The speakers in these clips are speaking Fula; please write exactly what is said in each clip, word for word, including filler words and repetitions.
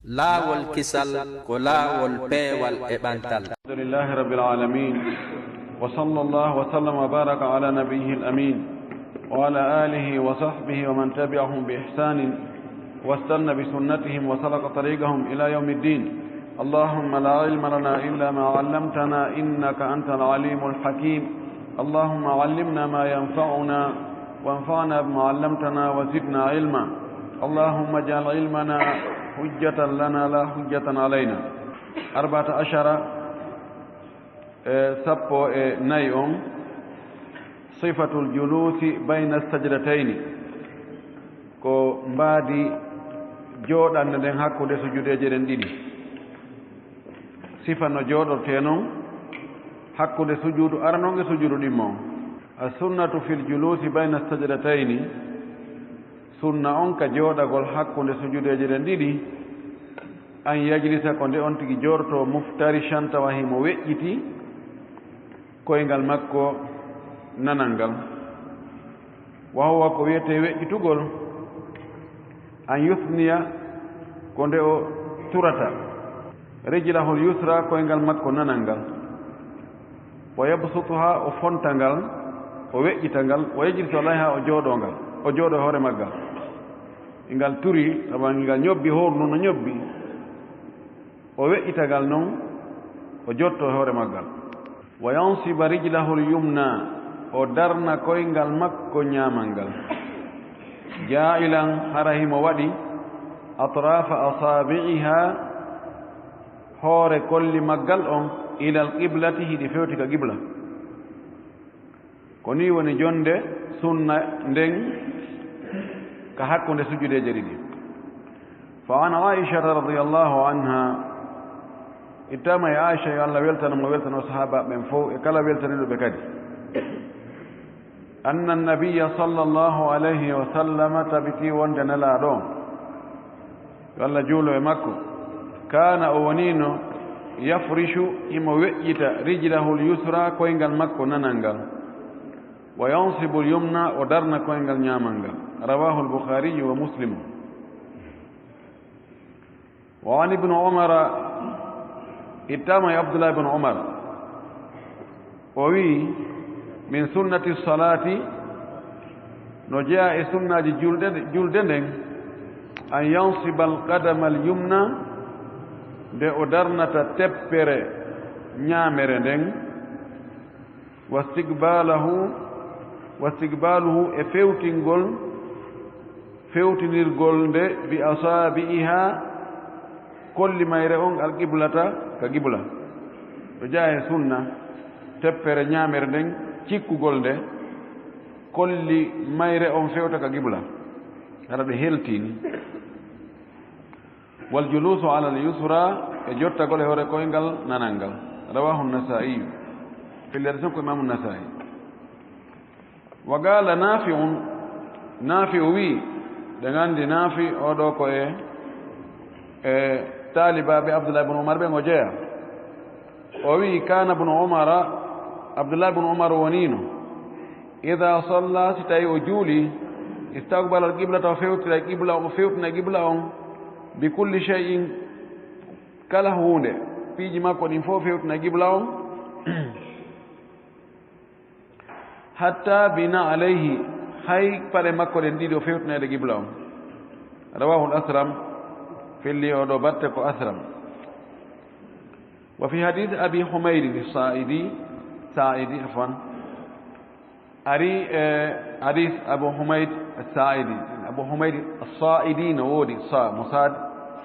Laawol kisal ko laawol peewal e ɓantal. الحمد لله رب العالمين، وصلى الله وسلم وبارك على نبيه الأمين، وعلى آله وصحبه ومن تبعهم بإحسان واستن بسنتهم وسلك طريقهم إلى يوم الدين. اللهم لا علم لنا إلا ما علمتنا إنك أنت العليم الحكيم. اللهم علمنا ما ينفعنا وانفعنا بما علمتنا وزدنا علما. اللهم اجعل علمنا حجة لنا لا حجة علينا. أربعة عشر، eh, sappo e nayi on, صفة الجلوس بين السجدتين. Ko mbaadi jooɗannde nden hakkunde sujudeeje ɗen ɗiɗi. Sifa no jooɗortee non hakkunde sujuudu arano on e sujuudu ɗimmo on. السنة في الجلوس بين السجدتين. Sunna on ka jooɗagol hakkunde sujudeeje ɗen ɗiɗi, أن يجلس، ko nde on tigi jooɗotoo, مفترشا، tawa himo weƴƴiti koyngal makko nanal ngal. وهو، ko wiyetee weƴƴitugol, أن يثني، ko nde o turata, رجله اليسرى، koyngal makko nanal ngal. ويبسطها، o fonta ngal, o weƴƴita ngal, ويجلس عليها، o jooɗoo ngal, o jooɗoo hoore maggal. Ngal turi, tawa ngal ñobbi, hoornu no ñobbi. O weƴƴita ngal non, o jooɗtoo hoore maggal. وينصب رجله اليمنى، o darna koyngal makko ñaamal ngal. جاعلا، hara himo waɗi, أطراف أصابعها، hoore kolli maggal on, إلى القبلة، hiɗi fewti ka qibla. Ko nii woni jonnde sunna nden ka hakkunde sujudeeje ɗiɗi. فعن عائشة رضي الله عنها، ittama e Aisha, yo Allah weltano mo, weltano sahaaba ɓen fow, e kala weltaniiɗo ɓe kadi. أن النبي صلى الله عليه وسلم، tabiti wonde Nelaaɗo on, yo Allah juulo e makko, كان، o woniino, يفرش، himo weƴƴita, رجله اليسرى، koyngal makko nanal ngal, وينصب اليمنى، o darna koyngal ñaamal ngal. رواه البخاري ومسلم. وعن ابن عمر، ittama e Abdullah ibn Umar, o wi'i, من سنة الصلاة، no jeyaa e sunnaaji julde, julde nden, أن ينصب القدم اليمنى، nde o darnata teppere ñaamere nden, واستقباله، واستقباله، e fewtingol, fewtinirgol nde, بأصابعها، kolli mayre on, القبلة، ka qibla. No jeyaa e sunna, teppere ñaamere nden, cikkugol nde, kolli mayre on fewta ka qibla. Hara ɗe heltii ni. والجلوس على اليسرى، e jottagol e hoore koyngal nanal ngal. رواه النسائي. Fillere sun ko Imaamu Nasaa'i. وقال نافع، Naafi'u wi'i, ɗen anndi Naafi o ɗoo ko e, e taalibaaɓe Abdullah ibn Umar ɓen o jeyaa. O wi'i, كان ابن عمر، Abdullah ibn Umar woniino, إذا صلى، si tawi o juuli, استقبل القبلة، o fewtira qibla, o fewtina qibla on, بكل شيء، kala huunde, piiji makko ɗin fof fewtina qibla on. حتى بنعليه، hay paɗe makko ɗen ɗiɗi o fewtinayde qibla on. رواه الأثرم، fellii oo ɗoo batte ko Asram. وفي حديث أبي حميد الصائدي، ساعدي عفوا، ari e hadis Abu Humayd As-Sa'idi. Abu Humayd As-Sa'idi no woodi, sa, mo sad,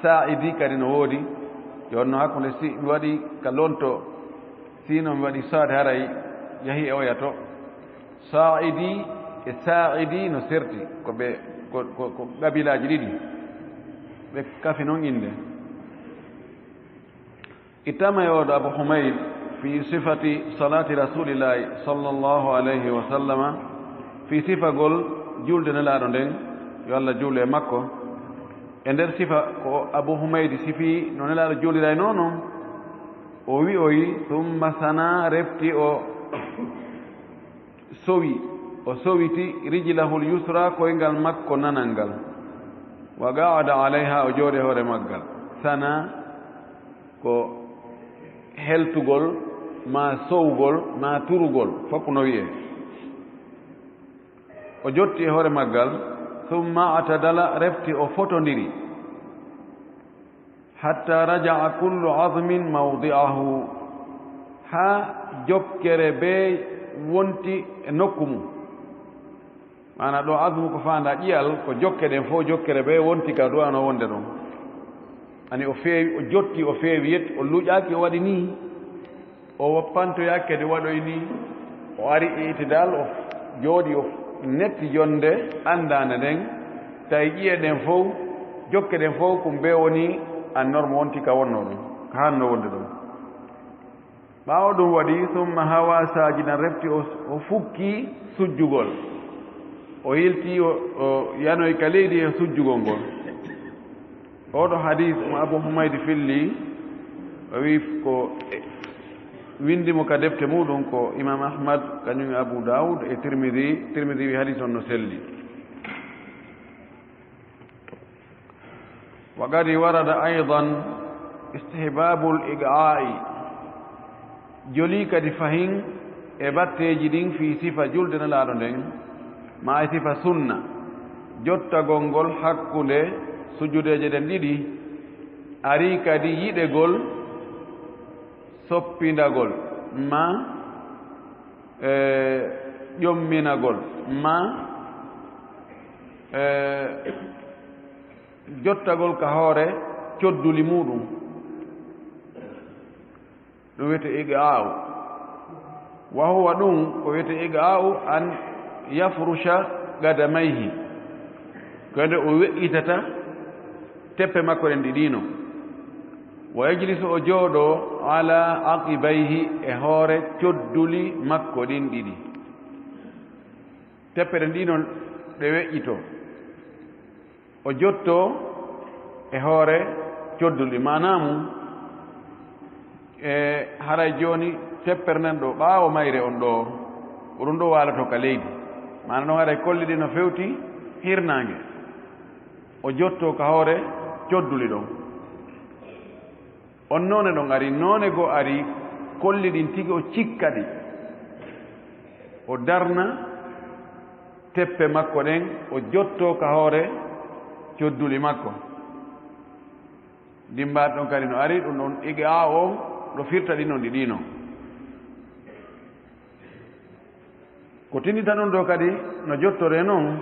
Sa'idi kadi no woodi. Yo wonno hakkunde si mi waɗi ka lonto, si no mi waɗi sad haray yahi e oya to. Sa'idi e Sa'idi no serti, ko ɓe, ko, ko, ko qabilaaji ɗiɗi. Ɓe kafi non innde. Ittama e oo ɗoo Abu Humayd في صفة صلاة رسول الله صلى الله عليه وسلم، fii sifagol julde Nelaaɗo nden, yo Allah juulu e makko. E nder sifa ko Abu Humayd sifii no Nelaaɗo juuliraynoo non, o wi'oyi, ثم ثنى، refti o sowi, o sowiti, رجله اليسرى، koyngal makko nanal ngal, وقعد عليها، o jooɗi hoore maggal. Sana ko heltugol, ma sowgol, ma turugol, fof no wiyee. O jotti e hoore maggal, summa atadala, refti o fotondiri, hatta raja'a kullu azmin mawdi'ahu, haa jokkere bee wonti e nokku mum. Maana ɗo azmu ko faanda ƴiyal, ko jokke ɗen fof, jokkere bee wonti ka duwano wonde ɗon. Ani o feewi, o jotti, o feewi yet, o luƴaaki, o waɗi nii. O woppantoyaaki kadi waɗoy nii. O ari e itidal, o jooɗi, o netti jonde anndaande nden, tawi ƴiye ɗen fof, jokke ɗen fof, kum bee woni an norme wonti ka wonno ɗum, ka hanno wonde ɗum. Ɓaawo ɗum waɗi, summa hawa saajidan, refti o, o fukki sujjugol. O yilti, o, o yanoy ka leydi e sujjugol ngol. Oɗo hadis mo Abu Humaydi filli, o wi ko windi mo ka defte muɗum ko Imam Ahmad, kañum e Abu Dawud e Tirmidhi. Tirmidhi wi hadis on no selli. Wa qad warada aydan istihbabul iqaa'i. Jolii kadi fahin e batteeji ɗin fii sifa julde Nelaaɗo nden, ma e sifa sunna, jottagol ngol hakkunde sujudeeje ɗen ɗiɗi, arii kadi yiɗegol soppindagol, ma, e, ƴomminagol, ma, e, jottagol ka hoore codduli muɗum. Ɗum wiyetee iqaa'u. Wa huwa, ɗum ko wiyetee iqaa'u, an yafrusha qadamayhi, ko nde o we'itata teppe makko ɗen ɗiɗi no. Wa yajlisu, o jooɗo, ala aqibayhi, e hoore codduli makko ɗin ɗiɗi. Teppe ɗen ɗiɗi no ɗe we'itoo. O jottoo e hoore codduli, maanaa mum, e haray jooni teppere nden ɗo ɓaawo mayre on ɗo, ko ɗum ɗo waaloto ka leydi. Maanaa ɗon haray kolli ɗi no fewti hirnaange. O jottoo ka hoore codduli ɗon. On noone ɗon ari, noone goo ari, kolli ɗin tigi o cikka ɗi. O darna teppe makko ɗen, o jottoo ka hoore codduli makko. Ndin mbaadi ɗon kadi no ari, ɗum ɗon iqaa'u on ɗo firta ɗin ɗon ɗiɗi no. Ko tindinta ɗum ɗo kadi no jottoree non,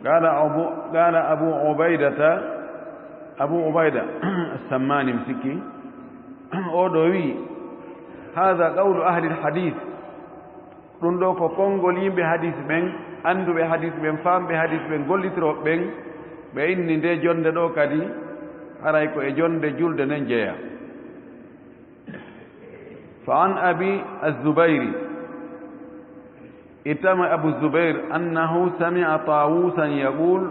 qaala Abu, qaala Abu Ubaydata, Abu Ubayda Sammaani, mi sikki, oo ɗoo wi'i, haadha qawlu ahlil hadiis, ɗum ɗoo ko konngol yimɓe hadiis ɓen, annduɓe hadiis ɓen, faamɓe hadiis ɓen, gollitirooɓe ɓen, ɓe inni ndee jonnde ɗoo kadi, haray ko e jonnde julde nden jeyaa. Fa an Abi Az-Zubayri, ittama Abu Zubayr, annahu sami'a Taawusan yaqul,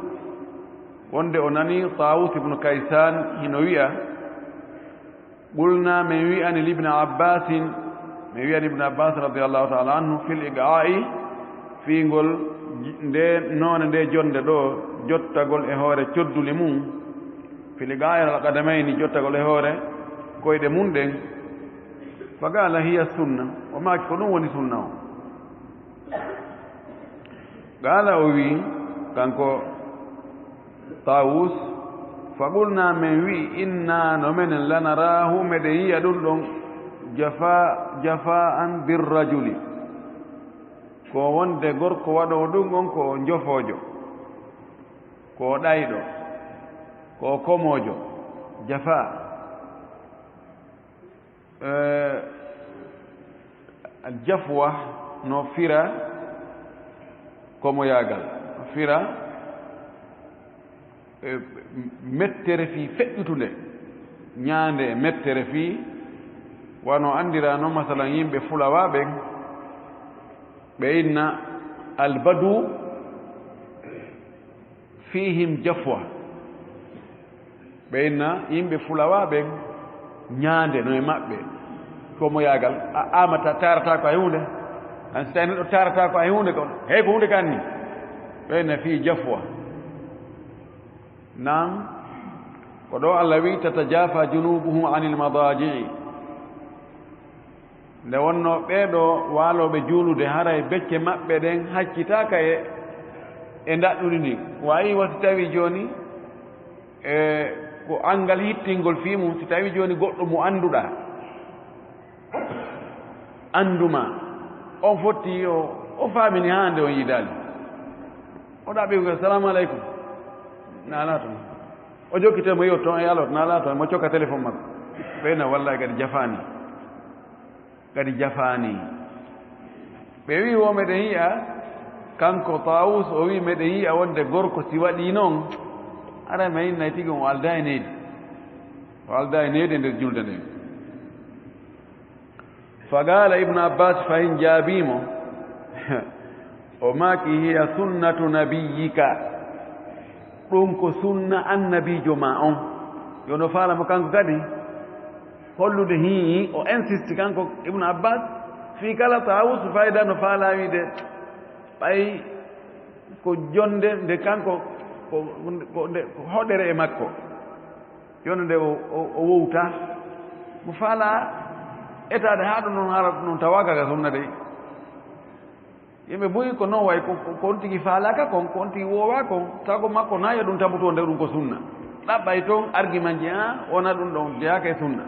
wonde o nani Taawus ibnu Kaysaan hino wi'a, qulnaa, men wi'ani, libni Abbaasin, men wi'ani Ibnu Abbaas radiyallaahu ta'aalaa anhu, fil iqaa'i, fii ngol j-, nde noone, nde jonnde ɗoo, jottagol e hoore codduli mum, fil iqaa'i alal qadamayni, jottagol e hoore koyɗe mum ɗen. Fa qaala hiya sunna, o maaki ko ɗum woni sunna o. Qaala, o wi'i, kanko Taawus, fa qulnaa, men wi'i, innaa, no menen, lanaraahu, meɗen yi'a ɗum ɗon, jafaa, jafaa'an birrajuli, ko wonde gorko waɗoowo ɗum on ko o njofoojo, ko o ɗayɗo, ko o komoojo, jafaa. Eh, al jafwa no fira komoyaagal, no fira, eh, mettere fii feƴƴutunde, ñaande e mettere fii, wano anndiraa non, masalan, yimɓe fulawaa ɓen, ɓe inna albadu fiihim jafwa. Ɓe inna yimɓe fulawaa ɓen, ñaande no e maɓɓe. Komoyaagal, a amata, taarataako hay huunde. An si tawi neɗɗo taarataako hay huunde kon, hey, ko huunde kan ni. Ɓe inna fii jafwa. Naam, Ko ɗo Allah wi'i, "Tatajafa junubuhum anil madaji'i." Nde wonno ɓee ɗo waalooɓe juulude, haray becce maɓɓe ɗen haccitaaka e, e ndaɗɗudi ndin. Wayi wa si tawi jooni, e, ko anngal hittingol fii mum, si tawi jooni goɗɗo mo annduɗaa, annduma, on fotti, o, o faamini haa hannde on yiidaali. O ɗaɓɓi ko, "Salaamu aleykum." Naalaa toon. O jokkitee mo, yiyoo toon e yalot, naalaa toon, mo cokka telefon makko. Ɓeyna, "Wallahi kadi jafaani. Kadi jafaani." Ɓe wi'i, "Wo meɗen yi'a," kanko Taawus o wi'i, "Meɗen yi'a wonde gorko si waɗii noon, haray mi innay tigi on o aldaa e needi. O aldaa e needi e nder julde nden." Faqaala Ibnu Abbaas fahin jaabii mo, o maaki, "Hiya sunnatu nabiyyika." Ɗum ko sunna annabiijo ma on. Yo no faala mo kanko kadi hollude hii, o insisti kanko Ibnu Abbaas, fii kala Taawus fayda no faala wiide, ɓay ko jonde nde kanko, ko, ko nde, ko hoɗere e makko. Jonde nde o, o, o wowta. Mo faala etaade haa ɗum noon, hara ɗum noon tawaaka ka sunna dey. Yimɓe buy ko noon way, ko, ko, ko on tigi faalaaka kon, ko on tigi woowaa kon, sago makko naa yo ɗum tabutoo nde ɗum ko sunna. Ɗaɓɓay toon argument ji, "Ah, wona ɗum ɗon jeyaaka e sunna.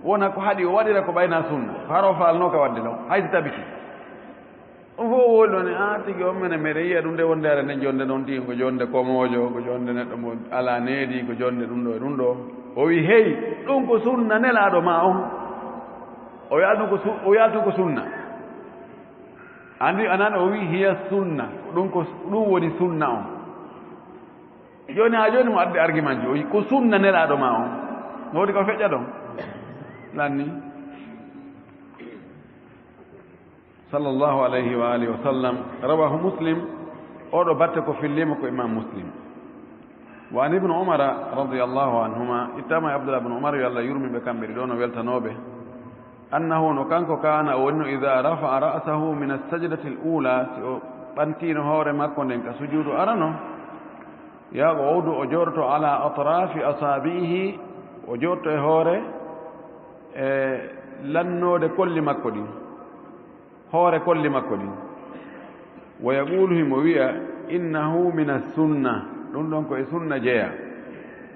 Wona ko haɗi o waɗira ko ɓaynaa sunna. Ko hara o faalnoo ka waɗde ɗon, hay si tabiti." On fof o wowli ɗon, "Ah, tigi on mene meɗen yiya ɗum nde wonde hara nden jonde noon tigi ko jonde komoojo, ko jonde neɗɗo mo alaa needi, ko jonde ɗum ɗo e ɗum ɗo." O wi, "Hey, ɗum ko sunna nelaaɗo ma on." O wi'a ɗum ko su-, o wi'a ɗum ko sunna. Anndi anan o wi, "Hiya sunna." Ɗum ko, ɗum woni sunna on. Jooni haa jooni mo addi argument ji, o wi, "Ko sunna nelaaɗo ma on." No woodi ko feƴƴa ɗon? Lanni. Sallallahu alayhi wa alihi wa sallam. Rawahu Muslim. Oɗo batte ko fillima ko Imam Muslim. Wa an Ibnu Umara radiyallahu anhuma, ittama e Abdullah ibn Umar, yo Allah yurmin ɓe kamɓe ɗiɗo, no weltanooɓe. Annahu, no kanko, kaana o wonno, idha rafa'a ra'sahu min as-sajdati al-ula, si o ɓantino hoore makko nden ka sujuudu arano, yaqudu, o jooɗoto, ala atrafi asabi'ihi, o jooɗoto e hoore, e lannoode kolli makko ɗin. Hoore kolli makko ɗin. Wa yaqulu, himo wi'a, "Innahu min as-sunna." Ɗum ɗon ko e sunna jeya.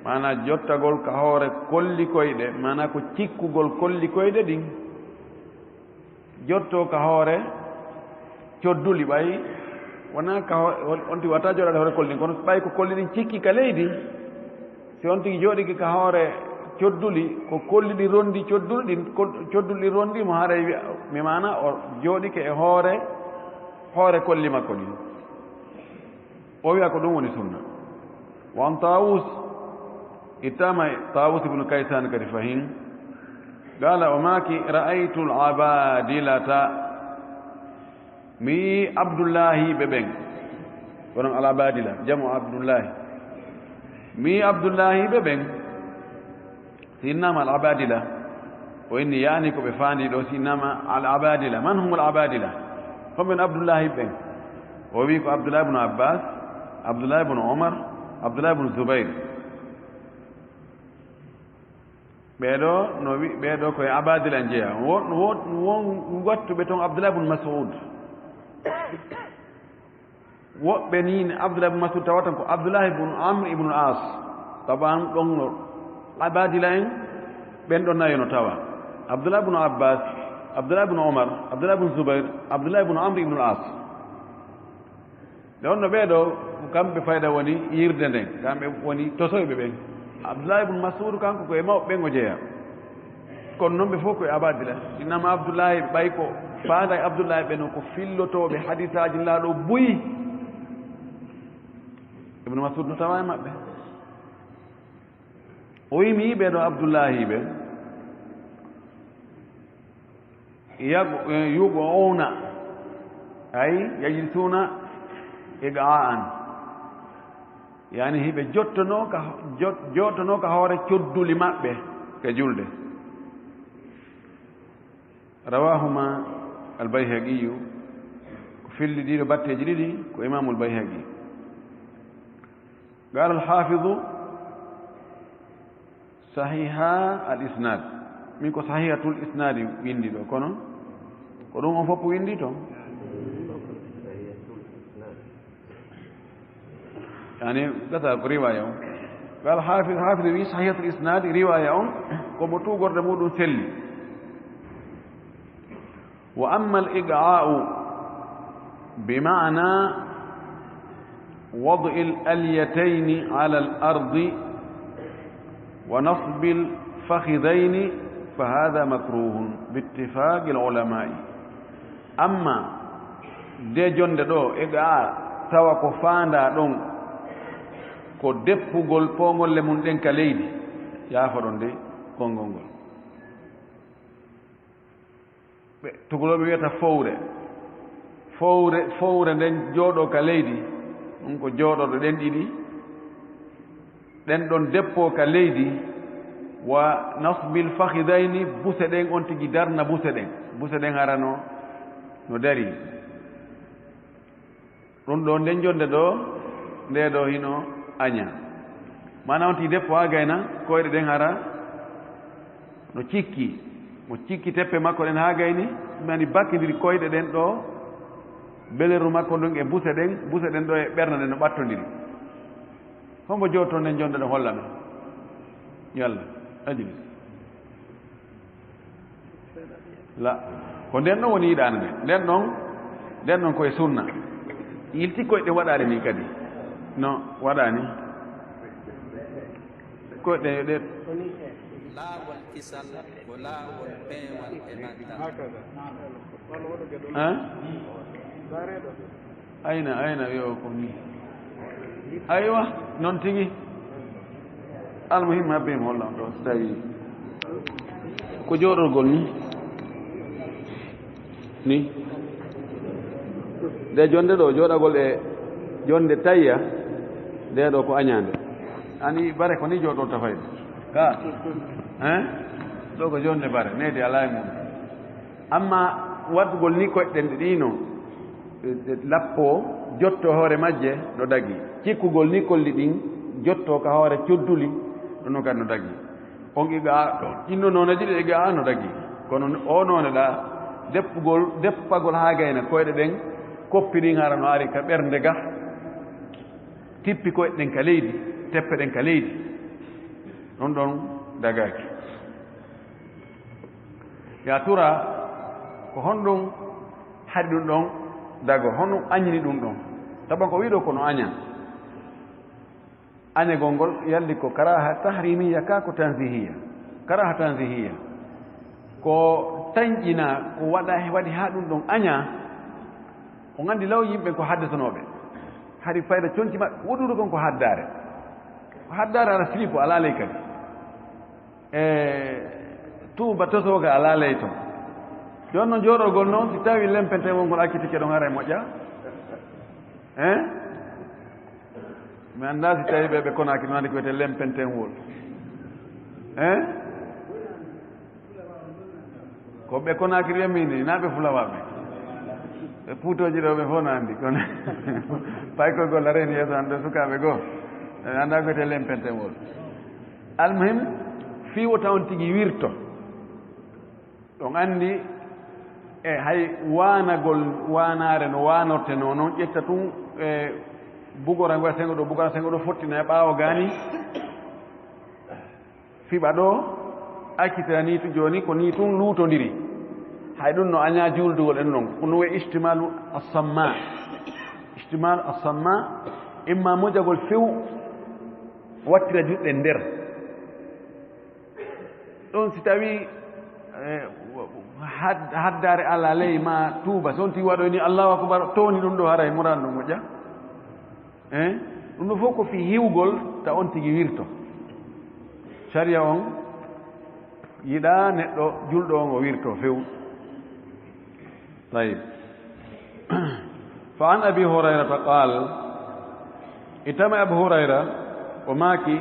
Maana jottagol ka hoore kolli koyɗe, maana ko cikkugol kolli koyɗe ɗin. Jotto ka hoore codduli ɓay, wona ka ho-, on, on tigi wata jooɗaade hoore kolli ɗin, kono ɓay ko kolli ɗin cikki ka leydi. Si on tigi jooɗike ka hoore codduli, ko kolli ɗi rondi codduli ɗin, ko codduli ɗi rondi mo, haray wi'a, mi maana o jooɗike e hoore, hoore kolli makko ɗin. O wi'a ko ɗum woni sunna. Wa an Taawus, ittama e Taawus ibn Kaysan kadi fahin. Qala, o maaki, "Ra'aytu al-abadilata." Mi yi'i Abdullahi ɓe ɓen. Kono al-abadila, jamu Abdullahi. Mi yi'i Abdullahi ɓe ɓen. Si innama al-abadila, o inni yaani ko ɓe faandi ɗo, si innama al-abadila. Man humul abadila? Homɓe no Abdullahi ɓen? O wi ko Abdullah ibn Abbas, Abdullah ibn Umar, Abdullah ibn Zubair. Ɓeeɗo no wi-, ɓeeɗo koye abadila njeya. Won, won, won wattuɓe toon Abdullah ibn Mas'ud. Woɓɓe ni ne Abdullah ibn Mas'ud tawata ko Abdullah ibn Amr ibn al-As. Taban ɗon no abadila en, ɓen ɗon nayo no tawa. Abdullah ibn Abbas, Abdullah ibn Umar, Abdullah ibn Zubair, Abdullah ibn Amr ibn al-As. Nde wonno ɓee ɗo, ko kamɓe fayda woni yirde nden, kamɓe woni tosoyɓe ɓen. Abdullah ibn Mas'ud kanko ko e mawɓe ɓen o jeyaa. Kono non ɓe fof ko e abadila. Innama Abdullahi ɓay ko faanda e Abdullahi ɓe no ko fillotooɓe hadisaaji Nulaaɗo buy. Ibn Mas'ud no tawa e maɓɓe. O yimi ɓee ɗo Abdullahi ɓe. Yago-, eh, yugo ona. Ay, yajlisuna iqa'an. Yani hiɓe jottono ka, jot-, jottono ka hoore codduli maɓɓe ka julde. Rawahuma al-Bayhaqiyu, ko filli ɗiɗo batteeji ɗiɗi, ko Imamul Bayhaqi. Qala al-Hafidu, Sahiha al isnad. Min ko sahihatul isnadi windi ɗo, kono ko ɗum on fof windi toon. Yani, gasa ko riwaya on. Wal hafiz, hafiz wi sahihatul isnad, riwaya on ko mo tuugorde muɗum selli. Wa amma al iqa'u bi ma'na wad'il alyatayni ala al ardi wa nasbil fakhidayni fa hadha makruhun bi ittifaqil ulama'i. Amma de jonde ɗo e ga tawa ko faanda ɗon ko deppugol poongolle mum ɗen ka leydi, yaafoɗon de konngol ngol. Ɓe tugolooɓe wiyata fowre. Fowre, fowre nden jooɗo ka leydi, ɗum ko jooɗorɗe ɗen ɗiɗi. Ɗen ɗon deppo ka leydi, wa nasbil fakhidayni, buse ɗen on tigi darna buse ɗen. Buse ɗen hara no, no dari. Ɗum ɗo nden jonde ɗo, nde ɗo hino aña. Maanaam on tigi deppo haa gayna, koyɗe ɗen hara no cikki. Mo cikki teppe makko ɗen haa gayni, ɗum yani bakkindiri koyɗe ɗen ɗo, beleru makko ndun e buse ɗen, buse ɗen ɗo e ɓernde ɗen no ɓattondiri. Hombo jooɗotoo nden jonde ɗo holla men? Yalla, ajlis. La, ko nden ɗon woni yiɗaande men. Nden ɗon, nden ɗon ko e sunna. Ilti koyɗe waɗaade min kadi. No, waɗaani. Koyɗe ɗe. Laawol kisal ko laawol peewal e ɓantal. Hein? Ayna, ayna, yo ko ni. Aywa, noon tigi. Almuhim, habbe mi holla on ɗo, so tawi ko jooɗorgol ni. Ni. Nde jonde ɗo, jooɗagol e jonde tayya, nde ɗo ko añaande. Ani bare ko ni jooɗorta fayde. Ka? Hein? Ɗo ko jonde bare, neydi alaa e mum. Amma waɗugol ni koyɗe ɗen ɗiɗi no, e, e, lappo, jotto hoore majje, no dagi. Cikkugol ni kolli ɗin, jotto ka hoore codduli, ɗum no kadi no dagi. On iga ɗo, inno noone ɗiɗi iga no dagi. Kono o noone ɗa, deppugol, deppagol haa gayna koyɗe ɗen, koppi ɗin hara no ari ka ɓernde ga, tippi koyɗe ɗen ka leydi, teppe ɗen ka leydi. Ɗon ɗon dagaaki. Ya tura, ko honɗum haɗi ɗum ɗon dago? Honɗum añini ɗum ɗon? Sabu ko wiɗo kono aña. Añagol ngol yaldi ko karaha tahrimiya ka ko tanzihiya. Karaha tanzihiya. Ko tanƴina, ko waɗa, waɗi haa ɗum ɗon aña. On anndi law yimɓe ko haddasanooɓe. Hari fayda conci maɓɓe, woɗɗude kon ko haddaare. Ko haddaare ala silipo, ala ley kadi. E tuuba tosooka alaa ley ton. Jooni noon jooɗorgol noon, si tawii lempente wongol accitike ɗon, haray moƴƴa? Hein? Mi anndaa si tawii ɓe, ɓe Konaakiri noon, ko wiyetee lempentenwol. Hein? Ko ɓe Konaakiri ɓe min, naa ɓe Fulawaaɓe. Ɓe Puutooji ɗo, ɓe fof no anndi, kono paykoygol a reeni yeeso an ɗo sukaaɓe goo. Ɓe anndaa ko wiyetee lempentenwol. Almuhim, fii wota on tigi wirto. Ɗon anndi, e hay waanagol, waanaare no waanorte noo, noon ƴetta tun, e bugora ngo e sengo ɗo, bugora sengo ɗo, fottina e ɓaawo gaani, fiɓa ɗo, accitira nii tun, jooni ko nii tun luutondiri. Hay ɗum no añaa juuldugol en noon. Ɗum no wi'ee istimalu as-samma. Istimalu as-samma, imma mojagol few, wattira juuɗe nder. Ɗon si tawii, eh, had-, haddaare alaa ley ma tuuba, so on tigi waɗoy ni Allahu akbar, towni ɗum ɗo haray murano ɗum moƴƴa. Eh? Ɗum ɗo fof ko fii hiwgol ta on tigi wirto. Sariya on yiɗaa neɗɗo julɗo on o wirto few. Tayyib. Fa an Abi Hurayrata qaal, ittama Abu Hurayra, o maaki,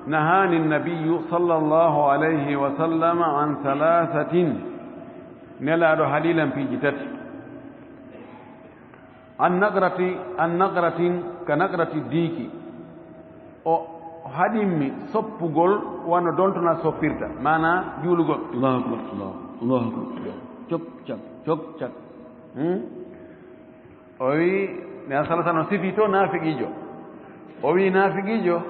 nahaani Nabiyyu sallallahu alayhi wa sallam an thalathatin, Nelaaɗo haɗii lan piiji tati. An naqrati, an naqratin ka naqrati diiki. O Haɗimmi soppugol wano donto na soppirta, maana juulugol. Allahu akbar, Allahu, Allahu akbar. Cok, cak, cok, cak. Hmm? O wi, ne sala sano sifi to naafiqiijo. O wi naafiqiijo,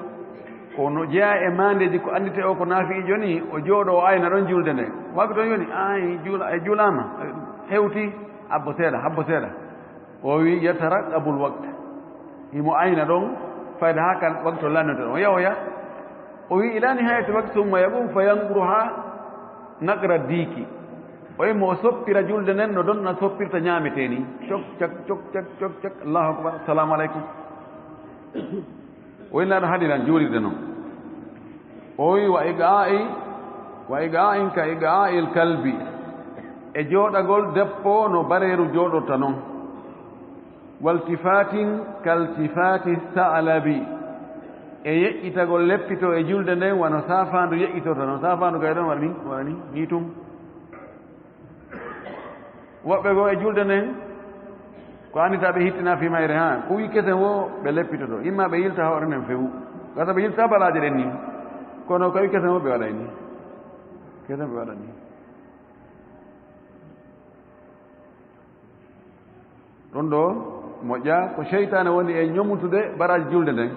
ko no jeyaa e maandeeji ko anndite o ko naafiqiijo ni, o jooɗo o ayna ɗon julde nde. Waktu on yoni, ay, juula-, e juulaama, hewti, habbo seeɗa, habbo seeɗa. O wi, "Yataraqabul waqt." Himo ayna ɗon, fayda haa kan waqtu lannoto ɗon. O yahoya. O wi, "Ila nihayati waqt, summa yaqum fa yanquru ha naqra diiki." O wi, mo o soppira julde nden, no donna soppirta ñaametee ni. Cok, cak, cok, cak, cok, cak. Allahu akbar. Assalamu alaikum. O wi, "Naaɗo haɗiran juulirde non." O wi, "Wa iqaa'i, wa iqaa'in ka iqaa'il kalbi." E jooɗagol debbo no bareeru jooɗorta non. "Waltifaatin kaltifaati sa'labi." E yeƴƴitagol leppito e julde nden wano saafaandu yeƴƴitorta non. Saafaandu kay ɗon waɗa ni, waɗa ni, ni tun. Woɓɓe goo e julde nden, ko anndita ɓe hittina fii mayre, haa, ko wi kesen wo ɓe leppitoto. Imma ɓe yilta hoore nden fewu. Gasa ɓe yilta balaaje ɗen ni. Kono ko wi kesen wo ɓe waɗay ni. Kesen ɓe waɗa ni. Ɗum ɗo moƴƴa ko seytaane woni e ñomutude baraaji julde nden.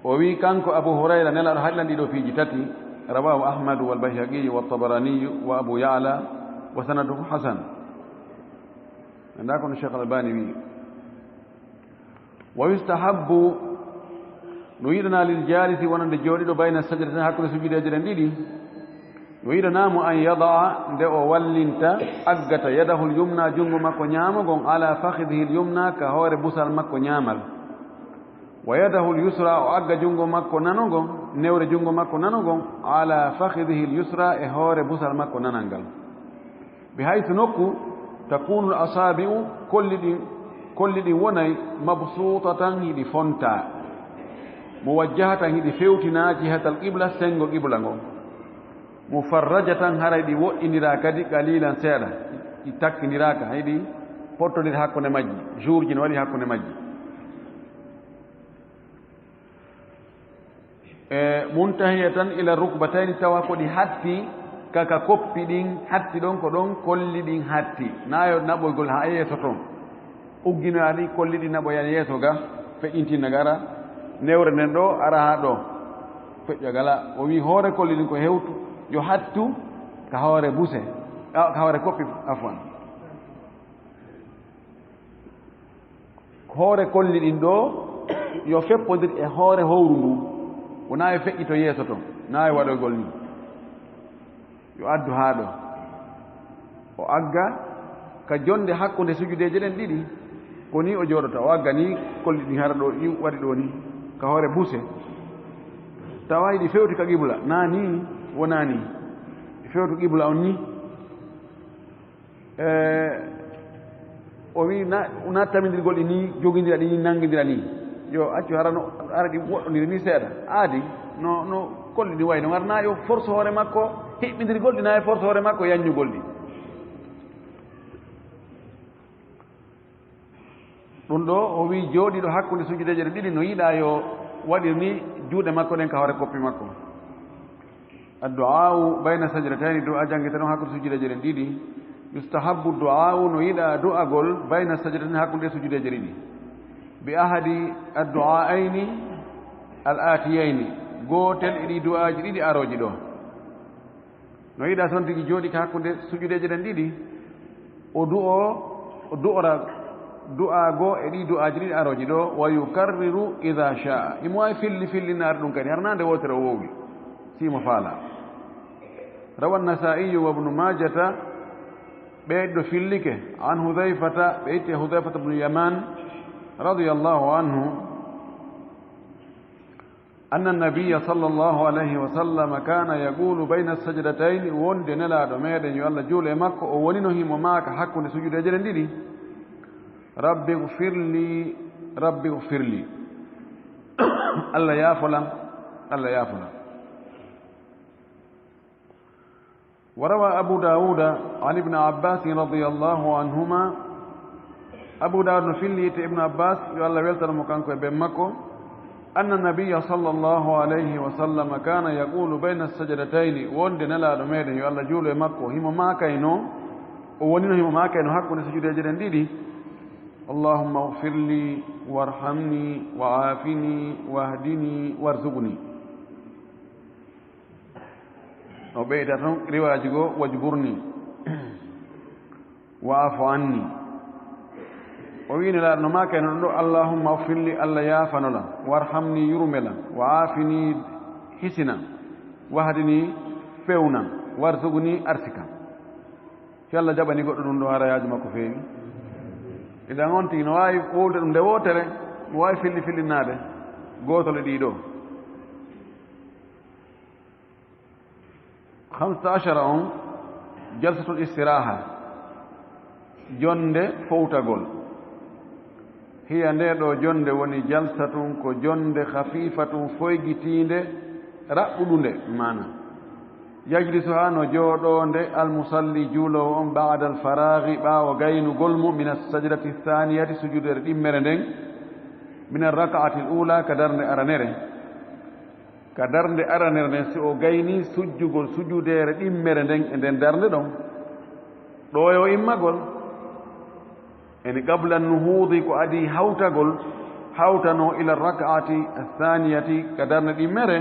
O wi kanko Abu Hurayra, Nelaaɗo haɗilan ɗiɗo piiji tati, rawahu Ahmadu wal Bayhaqiyu wa Tabaraniyu wa Abu Ya'la wa sanaduhu hasan. Ndaa kono Cheikh Albani wi. Wa yustahabbu, no yiɗanaa lil jaalisi wonande jooɗiiɗo bayna sajdatain hakkunde sujudeeje ɗen ɗiɗi. No yiɗanaa mo an yada'a, nde o wallinta, aggata yadahul yumna, junngo makko ñaamo ngon, ala fakhidihil yumna, ka hoore busal makko ñaamal. Wa yadahul yusra, o agga junngo makko nano ngon, newre junngo makko nano ngon, ala fakhidihil yusra, e hoore busal makko nanal ngal. Bi haythu, nokku, takunul asaabi'u, kolli ɗin, kolli ɗin wonay, mabsuutatan, hiɗi fontaa, muwajjahatan, hiɗi fewtinaa, jihatal qibla, senngo qibla ngon, mufarrajatan, haray ɗi woɗɗindiraa kadi, qalilan, seeɗa, ɗi takkindiraaka, hay ɗi pottondiri hakkunde majji, juurji no waɗi hakkunde majji. E, muntahiyatan ila rukbatayni, tawa ko ɗi hatti ka, ka koppi ɗin hatti ɗon, ko ɗon kolli ɗin hatti. Naa yo naɓoygol haa yeeso ton. Ugginoya ɗi kolli ɗin naɓoya yeeso ga, feƴƴintinna ga ara, newre nden ɗo, ara haa ɗo. Feƴƴa gala. O wi hoore kolli ɗin ko hewtu, yo hattu ka hoore buse, a, ka hoore koppi, afwan. Hoore kolli ɗin ɗo, yo feppondir e hoore howru ndu. Wonaa e feƴƴito yeeso ton, naa e waɗoygol ni. Yo addu haa ɗo. O agga ka jonde hakkunde sujudeeje ɗen ɗiɗi. Ko ni o jooɗota, o agga ni kolli ɗin hara ɗo, ɗi waɗi ɗo ni, ka hoore buse. Tawa hiɗi fewti ka qibla, naa ni, wonaa ni. Ɗi fewtu qibla on ni. E, o wi na, na tamindirgol ɗi ni, jogindira ɗi ni, nangindira ni. Yo accu hara no, hara ɗi woɗɗondiri ni seeɗa. Aadi, no, no kolli ɗi wayno. Ngar na yo force hoore makko, hiɓɓindirgol ɗi na e force hoore makko, yanñugol ɗi. Ɗum ɗo, o wi jooɗiiɗo hakkunde sujudeeje ɗe ɗiɗi no yiɗaa yo waɗir ni juuɗe makko ɗen ka hoore koppi makko. Addu'aa'u bayna sajdatayni, du'a janngita ɗon hakkunde sujudeeje ɗen ɗiɗi. Yustahabbu du'aa'u, no yiɗaa du'agol bayna sajdatayni, hakkunde sujudeeje ɗiɗi. Bi ahadi addu'aa'ayni al-aatiyayni, gootel e ɗii du'aaji ɗiɗi arooji ɗo. No yiɗaa son tigi jooɗii ka hakkunde sujudeeje ɗen ɗiɗi, o du'o, o du'ora du'a goo e ɗii du'aaji ɗiɗi arooji ɗo, wa yukarriru idha sha'a. Imo waawi filli, fillinaare ɗum kadi, har naa nde wootere o woowi, si mo faala. Rawa Nasaa'iyu wa Ibnu Maajata, ɓe ɗo fillike, an Hudhayfata, ɓe itti Hudhayfata ibnu Yaman, radiyallahu anhu. Anna nabiyya sallallahu alayhi wa sallam kana yaqulu bayna sajdatayni, wonde Nelaaɗo meɗen, yo Allah juulu e makko, o wonino himo maaka hakkunde sujudeeje ɗen ɗiɗi, "Rabbi ighfirli, Rabbi ighfirli." Allah yaafolam, Allah yaafolam. Wa rawa Abu Dawuda an Ibn Abbas radiyallahu anhuma. Abu Dawud no filli itte Ibn Abbas, yo Allah weltano mo kanko e ben makko. أن النبي صلى الله عليه وسلم كان يقول بين السجدتين, wonde Nelaaɗo meɗen, yo Allah juulu e makko, himo maakayno, o wonino himo maakayno hakkunde sujudeeje ɗen ɗiɗi: اللهم اغفر لي وارحمني وعافني واهدني وارزقني. O ɓeyda ton riwaaji goo: واجبرني وواعف عني. O wi'i Nelaaɗo no maakayno ɗum ɗoo: اللهم اغفر لي, Allah yaafano lan, وارحمني, yurme lan, وعافني, hisinan, واهدني, fewnan, وارزقني, arsikan. Si Allah jaɓani goɗɗo ɗum ɗoo, hara yaaju makko feewi. Idan on tigi no waawi wowlude ɗum nde wootere, no waawi filli fillinnaade gootol e ɗii ɗoo. خمسة عشر on, jalsatul istiraaha, jonnde fowtagol. Hiya, ndee ɗoo jonnde woni jalsatun, ko jonnde khafiifatun, foygitiinde, raɓɓuɗunde, maana. Yajlisuhaa, no jooɗoo nde almusalli, juuloowo on, ba'dal faraaghi, ɓaawo gaynugol mo, minas sajdati thaaniyati, sujudeere ɗimmere nden, minar raka'atil uulaa, ka darnde aranere. Ka darnde aranere nden, si o gaynii sujjugol sujudeere ɗimmere nden e nden darnde ɗon, ɗoo e o immagol, yani qabla nuhuudi, ko adii hawtagol, hawtanoo ila raka'ati thaaniyati, ka darnde ɗimmere,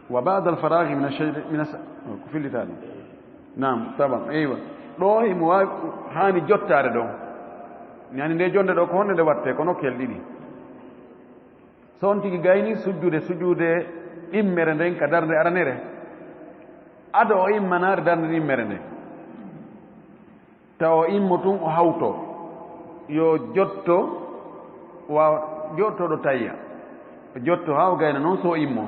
وبعد الفراغ من الشيء من الس... ko fillitaade. Naam, taban, eywa. Ɗoo himo waawi, haani jottaade ɗoo. Yani nde jonnde ɗoo, ko honde nde wattee? Ko nokkel ɗiɗi. So on tigi gayni sujjude, sujude ɗimmere nden ka darnde aranere, ado o immanaade darnde ɗimmere nden. Tawa o immo tun, o hawto, yo jotto, waawa jotto ɗo tayya, o jotto haa o gayna noon, so o immo.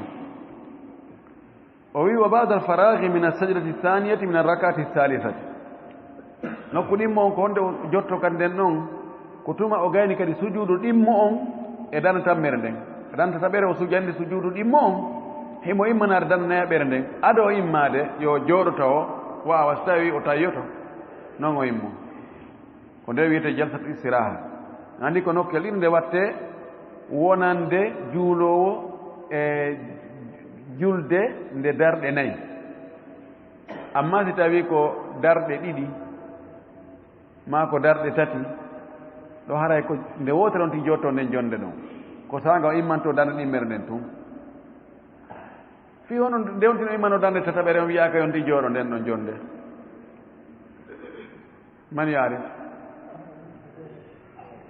O wi: "Wa ba'da al-faraghi min as-sajdati ath-thaniyati min ar-rak'ati ath-thalithati." Nokku ɗimmo on, ko honde o jotto kadi nden ɗon? Ko tuma o gayni kadi sujuudu ɗimmo on e dana tammere nden. Dana tataɓere o sujande sujuudu ɗimmo on, himo immanaade dana nayaɓere nden. Ado o immaade, yo jooɗo tawo, waawa, so tawi o tayyoto, non o immo. Ko nde wiyetee jalsatu istiraaha. Anndi ko nokkel ɗiɗi nde wattee wonande juuloowo e julde nde darɗe nayi. Amma si tawii ko darɗe ɗiɗi, maa ko darɗe tati, ɗo haray ko nde wootere on tigi jotto nden jonde ɗon. Ko saanga o immanto dande ɗimmere nden tun. Fii hono nde on tigi no immanoo dande tataɓere, on wiyaaka yo on tigi jooɗo nden ɗon jonde. Man yaarif?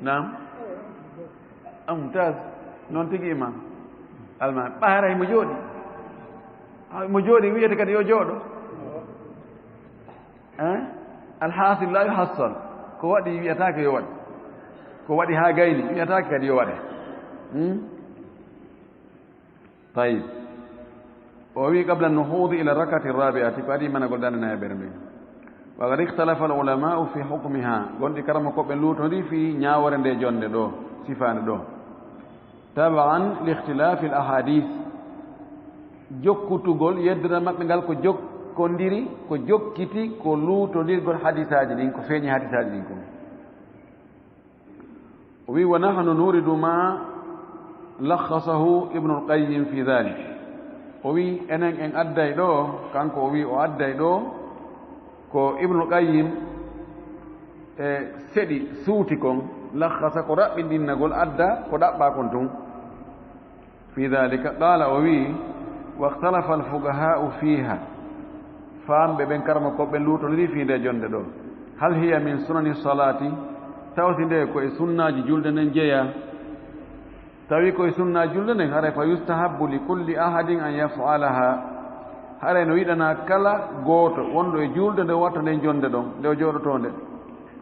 Naam? Ah, mumtaz. Noon tigi, imam. Alma, ɓaaray mo jooɗi. Ah, mo jooɗi wiyete kadi yo jooɗo. Hein? Alhasil la yuhassal. Ko waɗi wiyataake yo waɗ. Ko waɗi haa gayni wiyataake kadi yo waɗe. Hmm? Tayyib. O wi: "Qabla nuhuudi ila rak'ati rabi'ati", ko adii managol dande nayaɓere nden. Wa qad ikhtalafa al-ulama'u fi hukmiha. Gonɗi karamokooɓe luutondii fii ñaawoore nde jonde ɗo, sifaande ɗo. Taba'an li ikhtilafi al-ahadith. Jokkutugol yeddere maɓɓe ngal ko jokkondiri, ko jokkiti, ko luutondirgol hadisaaji ɗin, ko feeñi hadisaaji ɗin kon. O wi: "Wa nahnu nuridu ma lakhasahu Ibnul Qayyim fi dhalik." O wi: "Enen en adday ɗo," kanko o wi o adday ɗo ko Ibnul Qayyim e seɗi suuti kon, lakhasa ko raɓɓinɗinnagol adda ko ɗaɓɓaa kon tun. Fi dhalika, qala, o wi: "Wa ikhtalafa al-fuqaha'u fiha." Faamɓe ɓen, karamokooɓe ɓen luutondiri fii nde jonde ɗo. Hal hiya min sunani salati? Taw si nde ko e sunnaaji julde nden jeyaa? Tawi ko e sunnaaji julde nden, haray fa yustahabbu li kulli ahadin an yaf'alaha. Haray no yiɗanaa kala gooto wonɗo e julde nde o watta nden jonde ɗon, nde o jooɗotoo nde.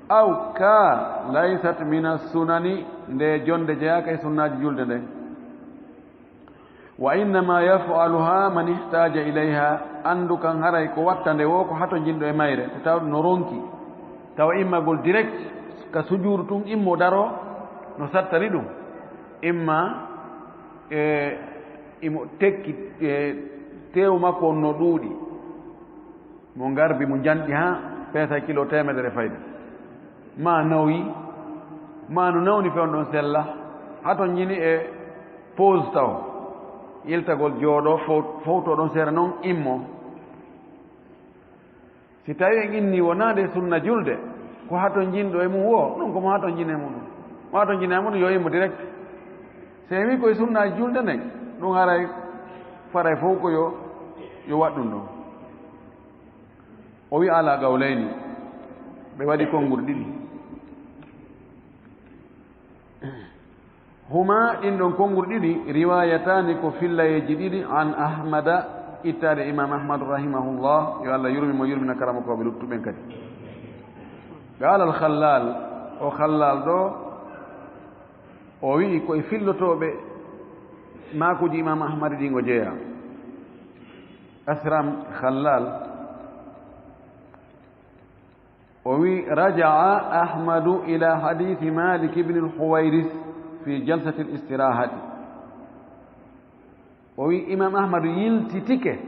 Aw ka laysat min as-sunani, nde jonde jeyaaka e sunnaaji julde nden. "Wa innama yaf'aluha man ihtaja ilayha." Anndu kan haray ko watta nde woo ko hatonjinɗo e mayre, ko tawɗo no ronki. Tawa immagol direct ka sujuudu tun, immo daro no sattani ɗum. Imma, e, imo tekki, e, teewu makko on no ɗuuɗi. Mo ngarbi, mo janɗi haa peesa kilo teemedere fayda. Ma nawyi, Maa no nawni fewndo ɗon sella, hatonjini e pause taw, yiltagol jooɗo, fow-, fowto ɗon seeɗa noon immo. Si tawi en inni wonaa nde sunna julde, ko hatonjinɗo e mum wo, ɗum ko mo hatonjini e muɗum. Mo hatonjini e muɗum yo immo direct. Si en wii ko e sunnaaji julde nden, ɗum haray faray fow ko yo, yo waɗ ɗum ɗon. O wi ala qawlayni, ɓe waɗi konngol ɗiɗi. Huma, ɗin ɗon konngol ɗiɗi, riwayatani, ko fillayeeji ɗiɗi, an Ahmada, ittaade Imam Ahmad rahimahullah, yo Allah yurmi mo, yurmina karamokooɓe luttuɓen kadi. Qala al-Khallal, o Khallal ɗo, o wi'i ko e fillotooɓe maakuuji Imam Ahmad ɗin o jeyaa. Asram Khallal, o wi, "Raja'a Ahmadu ila hadithi Malik ibn al-Huwairis fi jalsati al-istirahati." O wi, Imam Ahmadu yiltitike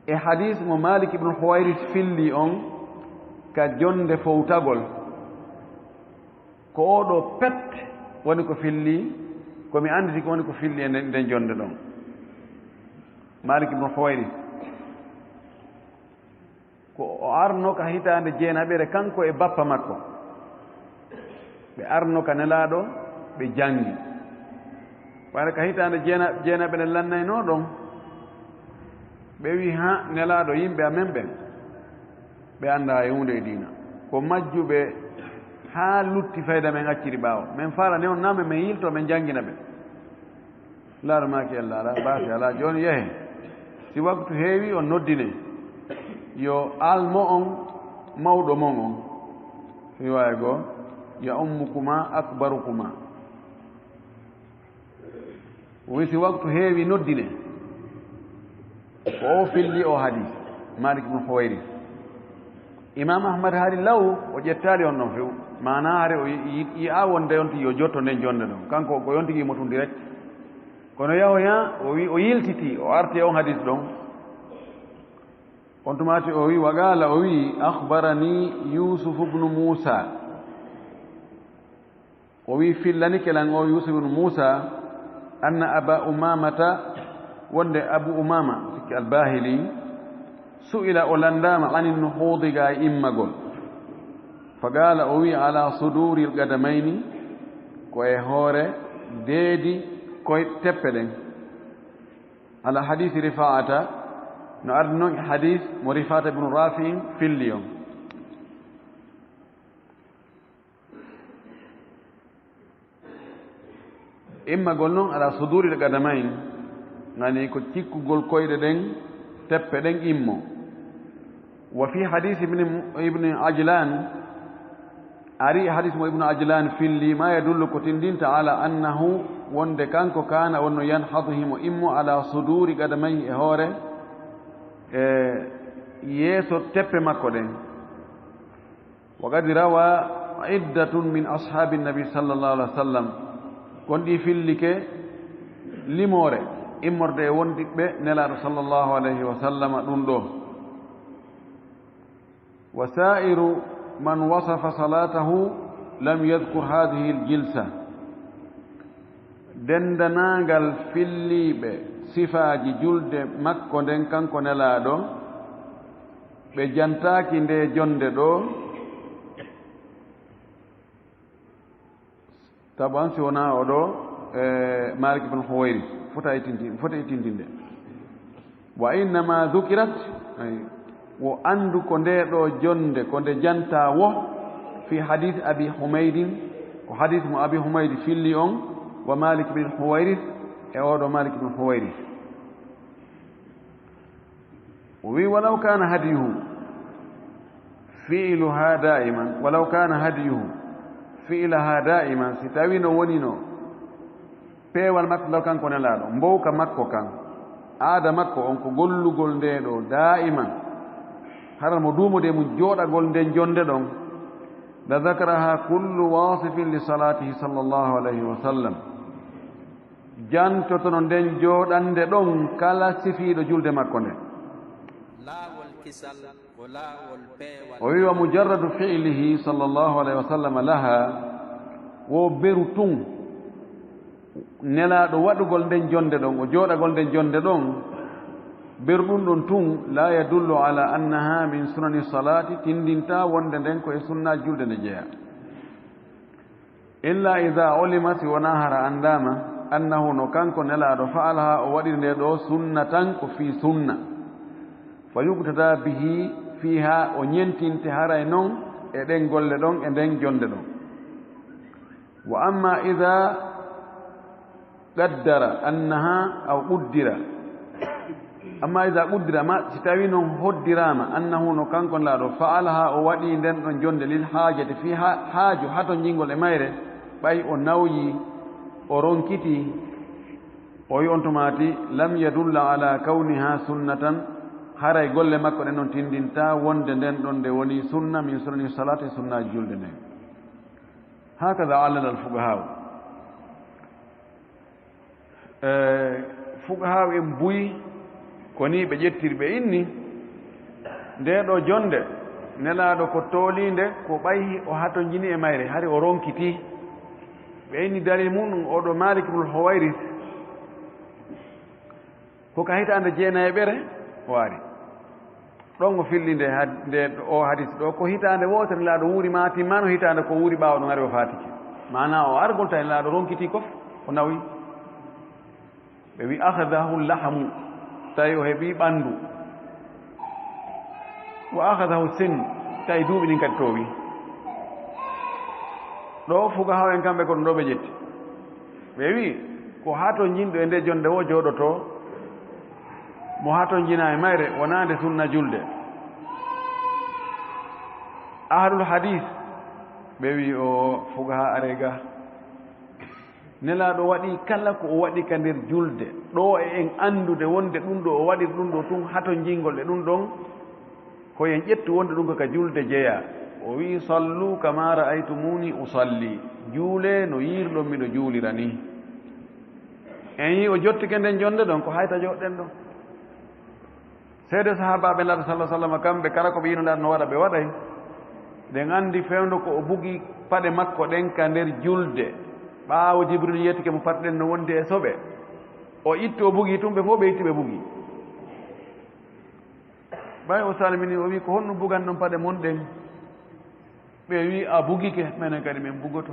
e hadis mo Malik ibn Huwairis filli on ka jonde fowtagol. Ko oo ɗoo pet woni ko filli, ko mi annditi ko woni ko filli e nden, nden jonde ɗon. Malik ibn Huwairis. Ko o arno ka hitaande jeenaɓere, kanko e bappa makko. Ɓe arno ka Nelaaɗo, ɓe janngi. Ɓayre ka hitaande jeena-, jeenaɓere lannaynoo ɗon, ɓe wi, "Ha, Nelaaɗo, yimɓe amen ɓen, ɓe anndaa e huunde e diina. Ko majjuɓe haa lutti fayda men acciri ɓaawo. Men faalani on naame, men yilto, men janngina ɓe." Laaɗo maaki, "Alla alaa, baasi alaa. Jooni yahe. Si waktu heewi, on noddine. Yo almo on, mawɗo mon on." Riwaaya goo, "Ya ummukuma akbarukuma." O wi, "Si waktu heewi, noddine." Ko o filli o hadis, Malik ibn Huwairis. Imam Ahmad hari law, o ƴettaali on ɗon few. Maanaa hari o yi-, yi-, yi'a wonde on tigi yo jotto nden jonde ɗon. Kanko ko on tigi mo tun direct. Kono yahoya, o wi, o yiltiti, o arti e on hadis ɗon. On tumaati o wi, wa qala, o wi, "Akhbarani Yusuf ibn Musa." O wi, "Fillanike lan o Yusuf ibn Musa, anna Aba Umamata, wonde Abu Umama, sikki Al-Bahili, su'ila, o lanndaama, ani nuhuudi, ga e immagol. Fa qala, o wi, ala suduri al-qadamayni, ko e hoore deedi koy teppe ɗen. Ala hadisi Rifa'ata, no ardi non e hadis mo Rifa'ata ibn Rafi'in filli on." Immagol non ala suduril qadamayn, yani ko cikkugol koyɗe ɗen, teppe ɗen immo. Wa fi hadis ibn, ibn Ajlan, ari hadis mo Ibn Ajlan filli, ma yadullu, ko tindinta, ala annahu, wonde kanko, kana, wonno, yanhadu, himo immo, ala suduri qadamayhi, e hoore, e yeeso teppe makko ɗen. Wa qad rawa iddatun min ashabi nabi sallallahu alaihi wasallam. Kon ɗi fillike limoore immorde e wondiɓɓe Nelaaɗo sallallahu alaihi wasallam ɗum ɗo. Wa sa'iru man wasafa salatahu lam yadhkur hadhihi al-jilsa. Dendanaangal filliiɓe sifaaji julde makko nden, kanko Nelaaɗo, ɓe jantaaki nde jonde ɗo. Taban si wonaa o ɗo, e, Malik ibn Huwayris, fota e tindi-, fota e tindinde. Wa innama dhukirat, ay, wo anndu ko nde ɗo jonde, ko nde jantaa wo, fi hadith Abi Humaydin, ko hadith mo Abi Humaydi filli on, wa Malik bin Huwayris, e oɗo Malik bin Huwayris. O wi, "Walaw kana hadiyuhu fi'luha da'iman, walaw kana hadiyuhu fi'laha da'iman", si tawino wonino peewal makko ngal kanko Nelaaɗo, mbowka makko kan, aada makko on ko gollugol nde ɗo daa'iman, hara mo duumude mum jooɗagol nden jonde ɗon, la dhakaraha kullu wasifin li salatihi sallallahu alayhi wa sallam, jantotono nden jooɗande ɗon kala sifiiɗo julde makko nde. Laawol kisal ko laawol peewal. O wi, "Wa mujarradu fi'lihi sallallahu alayhi wa sallam laha", Wo beru tun Nelaaɗo waɗugol nden jonde ɗon, o jooɗagol nden jonde ɗon, beru ɗun ɗon tun, la yadullu ala annaha min sunani salati, tindinta wonde nden ko e sunnaaji julde nde jeya. Illa ida ulima, si wona hara anndama, annahu, no kanko Nelaaɗo, fa'alaha, o waɗi nde ɗo sunnatan, ko fii sunna, fa yuqtada bihi fiha, o ñentinte haray non e ɗen golle ɗon, e nden jonde ɗon. Wa amma ida qaddara annaha aw quddira, amma ida quddira, ma si tawi non hoddiraama, annahu, no kanko Nelaaɗo, fa'alaha, o waɗi nden ɗon jonde, lil haajati, fii ha-, haaju hatonjingol e mayre, ɓay o nawyi, o ronkiti, o yi on tumaati, lam yadulla ala kawniha sunnatan, haray golle makko ɗen non tindinta wonde nden ɗon nde woni sunna, min sunani salati, sunnaaji julde nden. Hakada allala al fuqahaa. E, fuqahaa en buy, ko ni ɓe ƴettiri, ɓe inni, nde ɗo jonde, Nelaaɗo ko tooliinde, ko ɓay o hatonjini e mayre, hari o ronkiti. Ɓe inni dalil mun, oɗo Malik ibnul Huwayris, ko ka hitaande jeenayeɓere o ari. Ɗon o filli nde had-, nde o hadis ɗo, ko hitaande wootere Nelaaɗo wuuri, ma timmaano hitaande ko wuuri ɓaawo ɗon ari o faatike. Maana o argol tawi Nelaaɗo ronkiti kof, o nawi. Ɓe wi, "Akhadahu lahamu," tawi o heɓi ɓandu. "Wa akhadahu sin," tawi duuɓi ɗin kadi toowi. Ɗo fuqahaa en kamɓe ko ɗum ɗo ɓe ƴetti. Ɓe wi, ko hatonjinɗo e nde jonde wo jooɗoto, mo hatonjina e mayre, wonaa nde sunna julde. Ahlul hadis, ɓe wi o fuqahaa are ga. Nelaaɗo waɗi kala ko o waɗi ka nder julde, ɗo e en anndude wonde ɗum ɗo o waɗiri ɗum ɗo tun hatonjingol e ɗum ɗon, ko en ƴettu wonde ɗum ko ka julde jeyaa. O wi'i, "Sallu kama ra'aytumuni usalli." Juulee no yiiruɗon miɗo juulira ni. En yi o jottike nden jonde ɗon, ko hayta joɗɗen ɗon. Seede sahaabaaɓe Nelaaɗo sallallahu alaihi wasallam, kamɓe kala ko ɓe yi'unoo Nelaaɗo no waɗa, ɓe waɗay. Ɗen anndi fewndo ko o bugi paɗe makko ɗen ka nder julde. Ɓaawo Jibril yettike mo paɗe ɗen no wondi e soɓe. O itti o bugi tun, ɓe fof ɓe itti ɓe bugi. Ɓay o salmini, o wi, "Ko honɗum bugan ɗon paɗe mon ɗen?" Ɓe wi, "A bugike, menen kadi men bugoto."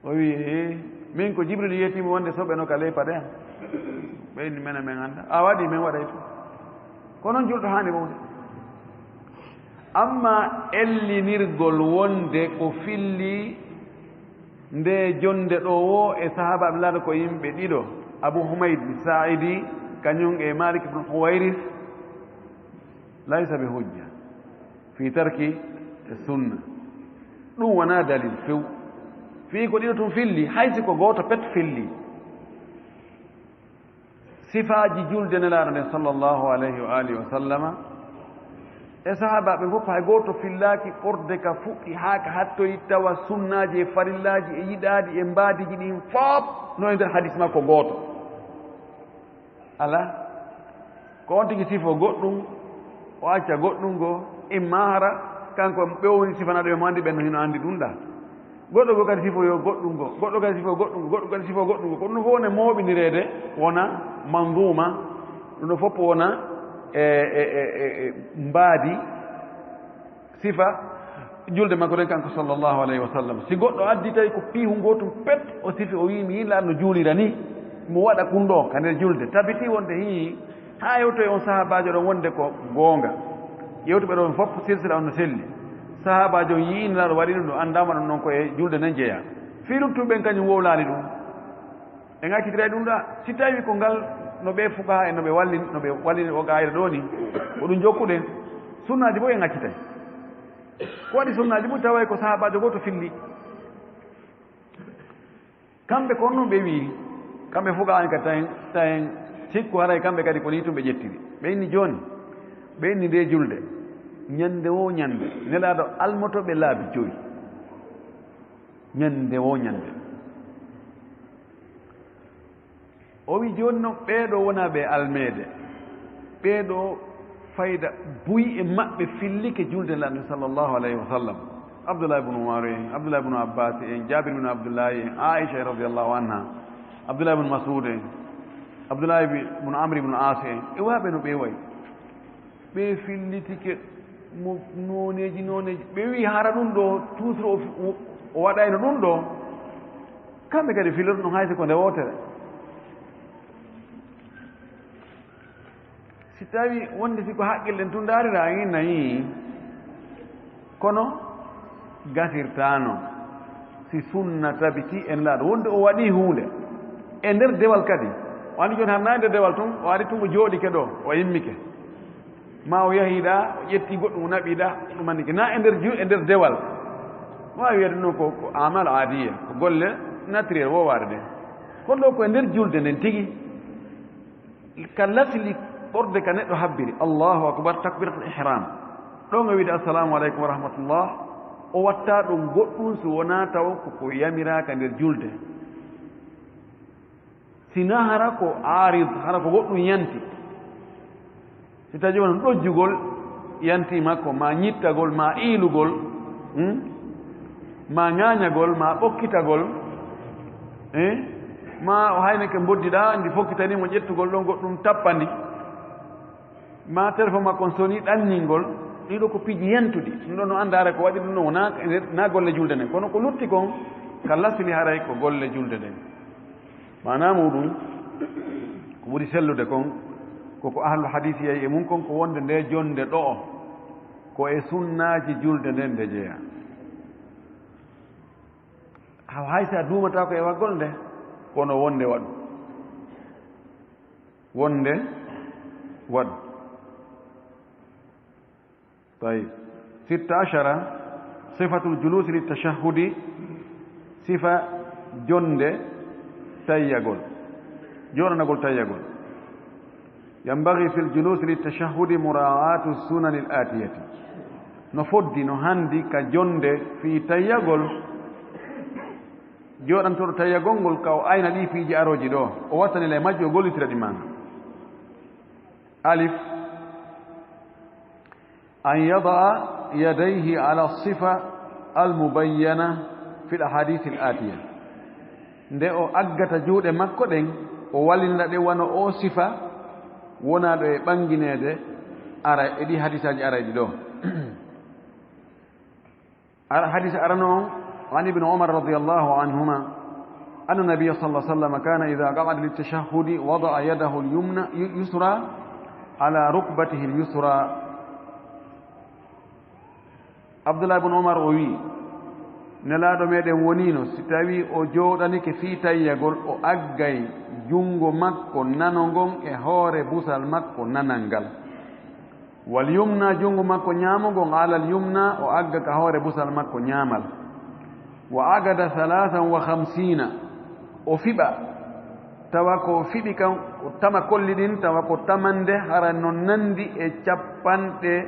O wi, "Ee, min ko Jibril yettimi wonde soɓe no ka ley paɗe am." Ɓe inni, "Menen men annda." "A waɗi, men waɗay tun." Ko non julɗo haani wowde. Amma ellinirgol wonde ko filli nde jonde ɗo wo e sahaabaaɓe Nelaaɗo ko yimɓe ɗiɗo, Abu Humayd Sa'idi, kañum e Malik ibn Huwayris, laysa bi hujja fi tarki sunna. Ɗum wonaa dalil few. Fii ko ɗiɗo tun filli, hay si ko gooto pet filli. Sifaaji julde Nelaaɗo nden, sallallahu alayhi wa alihi wa sallama, e sahaabaaɓe fof, hay gooto fillaaki ɓorde ka fuɗɗi haa ka hattoyi, tawa sunnaaji e farillaaji e yiɗaadi e mbaadiiji ɗin fof no e nder hadis makko gooto. Alaa. Ko on tigi sifo goɗɗum, o acca goɗɗum goo, imma hara kanko ɓe woni sifanaaɗo ɓe mo anndi ɓen no hino anndi ɗum ɗaa. Goɗɗo goo kadi sifo yo goɗɗum goo, goɗɗo kadi sifo goɗɗum goo, goɗɗo kadi sifo goɗɗum goo. Ko ɗum fof ne mooɓinireede wona manzuuma, ɗum ɗo fof wona e, e, e, e, e mbaadi sifa julde makko ɗen kanko sallallahu alayhi wa sallam. Si goɗɗo addi tawi ko piihu ngootum pet, o sifi, o wi'i, "Mi yiɗi Nelaaɗo no juulira ni, mo waɗa kun ɗoo ka nder julde." Tabiti wonde hii, haa yewtoy on sahaabaajo ɗon wonde ko goonga. Yewtuɓe ɗon fof silsila on no selli. Sahaabaajo on yi'i Nelaaɗo waɗi ɗum ɗo, anndaama ɗum ɗon ko e julde nden jeyaa. Fii luttuɓe ɓen kañum wowlaali ɗum. En accitiray ɗum ɗa, si tawi ko ngal no ɓe fuqahaa en no ɓe wallini, no ɓe wallini o qaayida ɗo ni, ko ɗum jokkuɗen. Sunnaaji bo en accitay. Ko waɗi sunnaaji bo taway ko sahaabaajo gooto filli. Kamɓe ko honno ɓe wi'i, kamɓe fuqahaa en ka tayen, tayen sikku haray kamɓe kadi ko ni tun ɓe ƴettiri. Ɓe inni jooni, ɓe inni nde julde, ñande wo ñande, Nelaaɗo almoto ɓe laabi joyi. Ñande wo ñande. O wi jooni noon, ɓee ɗoo wonaa ɓe almeede. Ɓee ɗoo fayda buy e maɓɓe fillike julde Laamɗo sallallahu alayhi wa sallam. Abdullah ibn Umar en, Abdullah ibn Abbas en, Jabir ibn Abdullah en, Aisha radiyallahu anha, Abdullah ibn Mas'ud en, Abdullah ibn Amr ibn As en, e waɓe no ɓe wayi. Ɓe fillitike mo nooneeji nooneeji. Ɓe wi hara ɗum ɗo, toujours o, o, o waɗayno ɗum ɗo. Kamɓe kadi filloto ɗum hay si ko nde wootere. Si tawi wonde si ko haqqille ɗen tun ndaarira, en nayi, kono gasirtaano. Si sunna tabiti en laaɗo wonde o waɗi huunde e nder dewal kadi, o andi jooni har na e nder dewal tun, o ari tun o jooɗike ɗo, o immike. Ma o yahi ɗa, o ƴetti goɗɗum, o naɓi ɗa, ɗum andike na e nder ju-, e nder dewal. Waawi wiyede noon ko, ko amal aadiya, ko golle naturel wowaade ɗen. Kono ɗo ko e nder julde nden tigi. Ka lasli ɓorde ka neɗɗo habbiri, Allahu akbar, takbiratul ihram. Ɗon o wiide, "Assalamu aleykum wa rahmatullah." O watta ɗum goɗɗum so wonaa taw ko ko yamiraaka nder julde. Si na hara ko aarid, hara ko goɗɗum yanti. Si tawi won ɗojjugol yanti makko, ma ñittagol, ma iilugol, hmm? Ma ŋaañagol, ma ɓokkitagol, eh? Ma o haynake mboddi ɗa, ndi fokkitani mo ƴettugol ɗon goɗɗum tappandi. Ma téléphone makko on soni ɗanñingol, ɗiɗo ko piiji yentuɗi. Ɗum ɗon no anndaare ko waɗi ɗum ɗon wonaa na golle julde nden. Kono ko lutti kon, ka lasli haray ko golle julde nden. Maanaa muuɗum, ko ɓuri sellude kon, ko ko ahlul hadiisi yahi e mum kon, ko wonde nde jonnde ɗo'o, ko e sunnaaji julde nden nde jeyaa. Haw hay si a duumataa ko e waggol nde, kono wonde waɗu. Wonde waɗu. Tayyib. Sitta ashara, sifatul julusi li tashahhudi, sifa jonnde tayyagol, jooɗanagol tayyagol. Yanbaghi fil julusi li tashahhudi mura'atu sunanil atiyati. No foddi, no handi ka jonnde fii tayyagol, jooɗantooɗo tayyagol ngol ka o ayna ɗii piiji arooji ɗo, o wattani ley majji, o gollitira ɗi maana. Alif, an yada'a yadayhi ala sifa al mubayyana fil ahadith al atiya. Nde o aggata juuɗe makko ɗen, o wallinira ɗe wano o sifa wonaaɗo e ɓanngineede ara e ɗi hadisaaji arayɗi ɗo. Ar-, hadis arano on, an Ibn Umar radiyallahu anhuma, anna Nabiyya sallallahu alaihi wasallam kana idha qa'ada lit-tashahhudi wada'a yadahu al-yumna, yu-, yusra ala rukbatihi al-yusra. Abdullah ibn Umar o wi, Nelaaɗo meɗen wonino, si tawi o jooɗanike fii tayyagol, o aggay junngo makko nano ngon e hoore busal makko nanal ngal. Wal yumna, junngo makko ñaamo ngon, alal yumna, o agga ka hoore busal makko ñaamal. Wa agada thalathan wa khamsina, o fiɓa, tawa ko fiɓi kan, o tama kolli ɗin, tawa ko tamande hara no nandi e capanɗe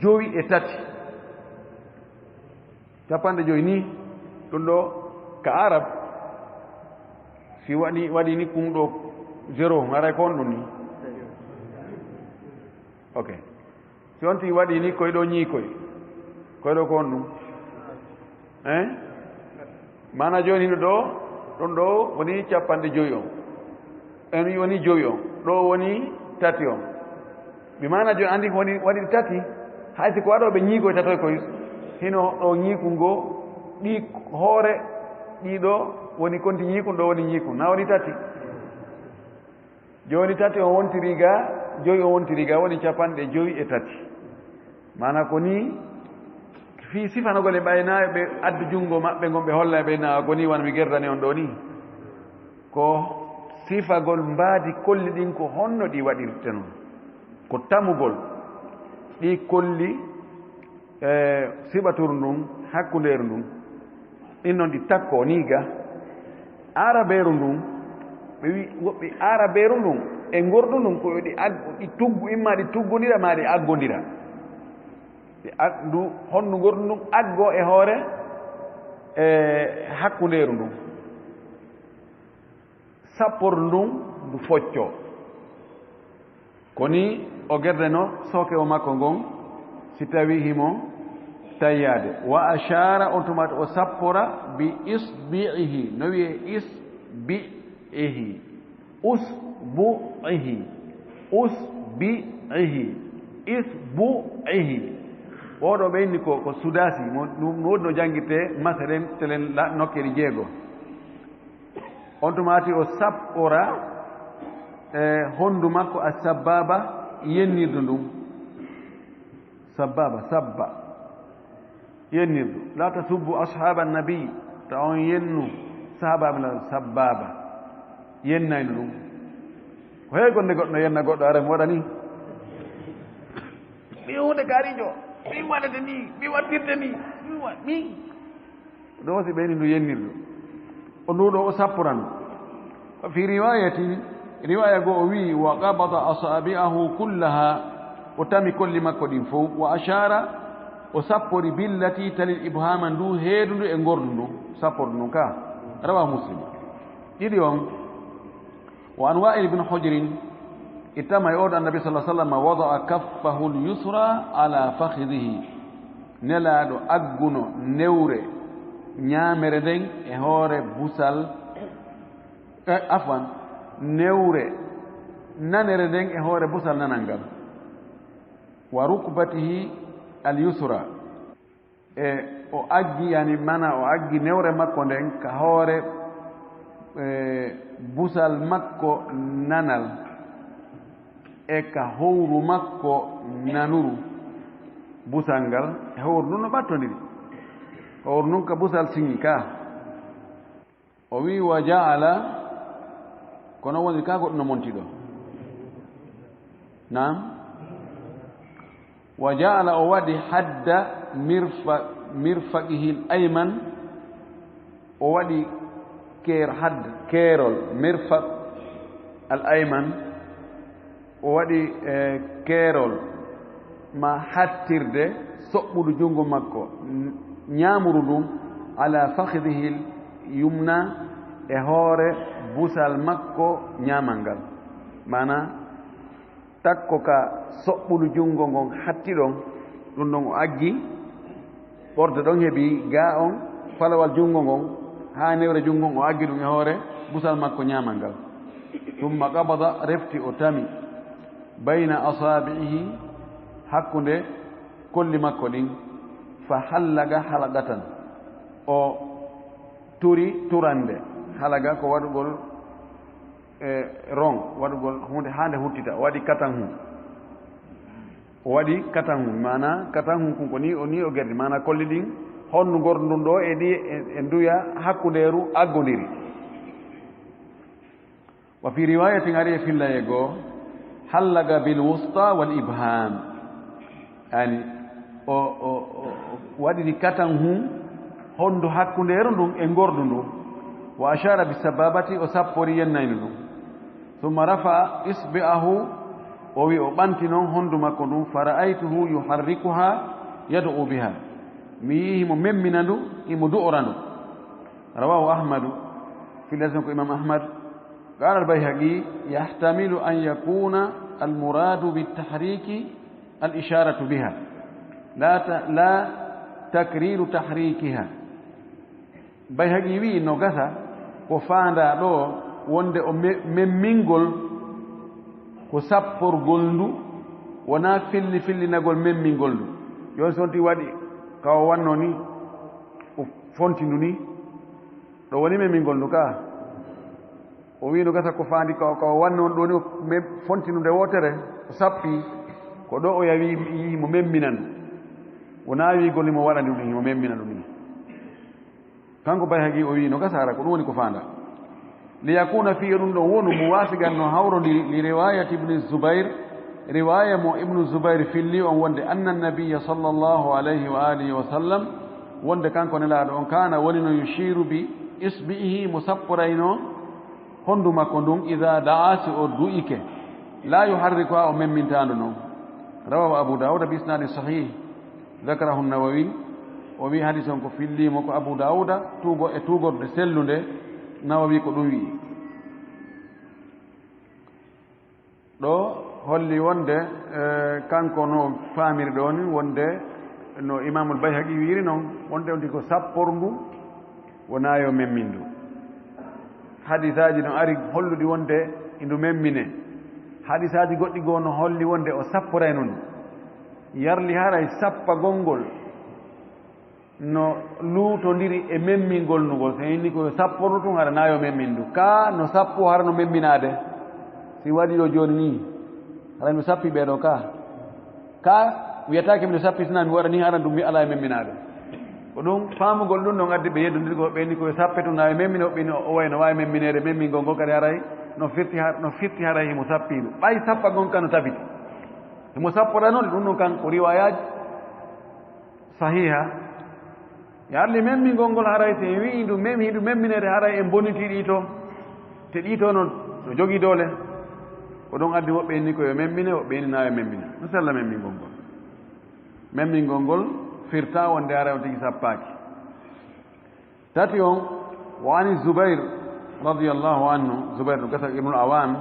jowi e tati. Capanɗe jowi ni, ɗum ɗo ka Arab, si waɗi, waɗi ni kun ɗo zéro, haray ko on ɗum ni. Ok. Si on tigi waɗi ni koy ɗo ñiikoy, koy ɗo ko on ɗum? Hein? Maana jooni hino ɗo, ɗon ɗo woni capanɗe jowi on. En woni jowi on. Ɗo woni tati on. Mi maana jooni andi ko woni, waɗi tati. Hay si ko waɗo ɓe ñiikoy tatoy koy. Hino ɗo ñiiku ngo, ɗi hoore, ɗi ɗo woni konti ñiikun, ɗo woni ñiikun. Na woni tati. Jooni tati on wontiri ga, jowi on wontiri ga, woni capanɗe jowi e tati. Maana ko ni, fii sifanogol e ɓay na ɓe addu junngo maɓɓe ngon ɓe holla ɓe na ko ni wano mi gerdani on ɗo ni. Ko sifagol mbaadi kolli ɗin ko honno ɗi waɗirte non. Ko tamugol ɗi kolli e siɓatoru ndun, hakkundeeru ndun, ɗin non ɗi takko nii ga. Aarabeeru ndun, ɓe wi woɓɓe aarabeeru ndun e ngordu ndun ko yo ɗi ag-, ɗi tuggu, imma ɗi tuggondira, ma ɗi aggondira. Ɗi ag-, ndu, hondu ngordu ndun aggo e hoore, e hakkundeeru ndun. Sappor ndun ndu foccoo. Ko ni o gerdeno sooke o makko ngon, si tawi himo Tayyaade. Wa ashara, on tuma o sappora, bi isbi'ihi, no wi'e isbi'ihi, usbu'ihi, usbi'ihi, isbu'ihi. Oɗo ɓe inni ko, ko sudasi, mo, ɗum no woodi no janngirte masaren telen la, nokkeeli jeego. On tumaati o sappora, e, honndu makko a sabbaba yennirdu ndun. Sabbaba, sabba. Yennirdu. La tasubbu ashaba nabi, ta on yennu sahabaaɓe la sabbaba. Yennayno ɗum. Ko hey gonde goɗɗo yenna goɗɗo ara mi waɗani. Mi hunde kaarijo, mi waɗete ni, mi waɗirte ni, mi wa-, mi. Ɗo si ɓeyni ndu yennirdu. O nduɗo o sapporan. Fi riwayatin, riwaya goo o wi'i, "Wa qabada asabi'ahu kullaha," o tami kolli makko ɗin fow, "wa ashara," o sappori, "billati talil ibhama," ndu heedundu e ngordu ndu, sappordu ndun ka. Rawahu Muslim. Ɗiɗi on, wa an Wa'il ibn Hujrin, ittama e oɗo Annabi sallallahu alaihi wasallam, "Wada'a kaffahu al-yusra ala fakhidhihi." Nelaaɗo agguno newre ñaamere nden e hoore busal, eh, afwan, newre nanere nden e hoore busal nanal ngal. Wa rukbatihi al-yusra. E o aggi, yani, mana o aggi newre makko nden ka hoore, eh, busal makko nanal e ka howru makko nanuru. Busal ngal e howru ndun no ɓattondiri. Howru ndun ka busal siŋi ka. O wi'i, "Wa ja'ala," kono woni ka goɗɗo no monti ɗo. Naam. "Wa ja'ala," o waɗi, "hadda mirfa-, mirfaqihi al-ayman," o waɗi keer-, hadd, keerol, mirfaq al-ayman, o waɗi, eh, keerol ma hattirde soɓɓudu junngo makko n-, ñaamuru ndun, "ala fakhidhihi al-yumna," e hoore busal makko ñaamal ngal. Maana, takko ka soɓɓudu junngo ngon hatti ɗon, ɗun ɗon o aggi, ɓorde ɗon heɓi ga on, falawal junngo ngon, haa newre junngo ngon, o aggi ɗun e hoore busal makko ñaamal ngal. Thumma qabada, refti o tami, bayna asabi'ihi, hakkunde kolli makko ɗin, fa hallaga halaqatan, o turi turande, halaga ko waɗugol, e, rong, waɗugol huunde haa nde huttita, o waɗi katan hun. O waɗi katan hun, maana katan hun kun ko ni o, ni o gerdi, maana kolli ɗin, hondu ngordu ndun ɗo e ɗi e, e nduya hakkundeeru aggondiri. Wa fi riwayatin, ari e fillaye goo, hallaga bil wusta wal ibham. Yani, o, o, o, o waɗiri katan hun, hondu hakkundeeru ndun e ngordu ndun. Wa ashara bis sababati, o sappori yennaynu ndun. Thumma rafa'a isbi'ahu, o wi o ɓanti non hondu makko ndun, fa ra'aytuhu yuharrikuha yad'u biha. Mi yi'i himo memmina ndu, himo du'ora ndu. Rawahu Ahmadu, fillasi ko Imam Ahmad. Qala al-Bayhaqi, yahtamilu an yakuna al-muradu bit tahriki al-isharatu biha, la ta-, la takriru tahrikiha. Bayhaqi wi'i no gasa ko faandaa ɗo wonde o me-, memmingol ko sapporgol ndu, wonaa filli fillinagol memmingol ndu. Jooni so wonti waɗi ka o wanno ni, o fonti ndu ni, ɗo woni memmingol ndu ka. O wi'i no gasa ko faandi ka, ka o wanno on ɗo ni, o me-, fonti ndu nde wootere, o sappi, ko ɗo o yawi, yi'i mo memmina ndu. Wonaa wi'ugol ni mo waɗa ndu ni, mo memmina ndu ni. Kanko Bayhaqi o wi'i no gasa hara ko ɗum woni ko faandaa. Li yakuna fi, yo ɗum ɗon wonu, muwafiqan, no hawrondiri, li riwayati Ibni Zubair, riwaya mo Ibnu Zubair filli on wonde, anna nabiyya sallallahu alayhi wa alihi wa sallam, wonde kanko Nelaaɗo on, kana woni no yushiru bi isbi'ihi, mo sapporayno hondu makko ndun, idha da'a, si o du'ike, la yuharrikuha, o memmintaandu non. Rawahu Abu Dawud bi isnadin sahih. Dhakarahu Nawawi, o wi'i hadis on ko filliimo ko Abu Dawuda, tuugo-, e tuugorde sellunde, Nawawi ko ɗum wi'i. Ɗo holli wonde, eh, kanko no faamiri ɗo ni wonde No Imaamul Bayhaqi wiiri noon, wonde on tigi ko sapporndu, wonaa yo memmindu. Hadisaaji no ari holluɗi wonde indu memmine. Hadisaaji goɗɗi goo no holli wonde o sapporayndu ndu. Yarli haray sappagol ngol no luutondiri e memmingol ndu ngol. So inni ko yo sapporndu tun, hara naa yo memmindu. Kaa no sappo hara no memminaade. Si waɗi ɗo jooni nii, hara no sappi ɓee ɗoo kaa. Ka wiyataake miɗo sappi, sinaa mi waɗa ni, haran ɗum mi alaa e memminaade. Ko ɗum faamugol ɗum ɗon addi ɓe yeddondirgol, ɓe ni ko yo sappe tun, na e memmine, o ɓe ni o wayno waawi memmineede, memmingol ngol kadi haray no firti har-, no firti haray himo sappiiɗo. Ɓay sappa gon kan no tabiti. Himo sapporanoo ɗum ɗon kan ko riwaayaaji sahiha. Yarli memmingol ngol haray, si en wi'i ndu memi, hiɗu memminede, haray en bonnitii ɗii to. Te ɗii to no, no jogii doole. Ko ɗum addi woɓɓe inni ko yo memmine, woɓɓe inni naa yo memmine. No sella memmingol ngol. Memmingol ngol firta wonde haray on tigi sappaaki. Tati on, wa ani Zubair radiyallahu anhu, Zubair ɗum gasa Ibnul Awam,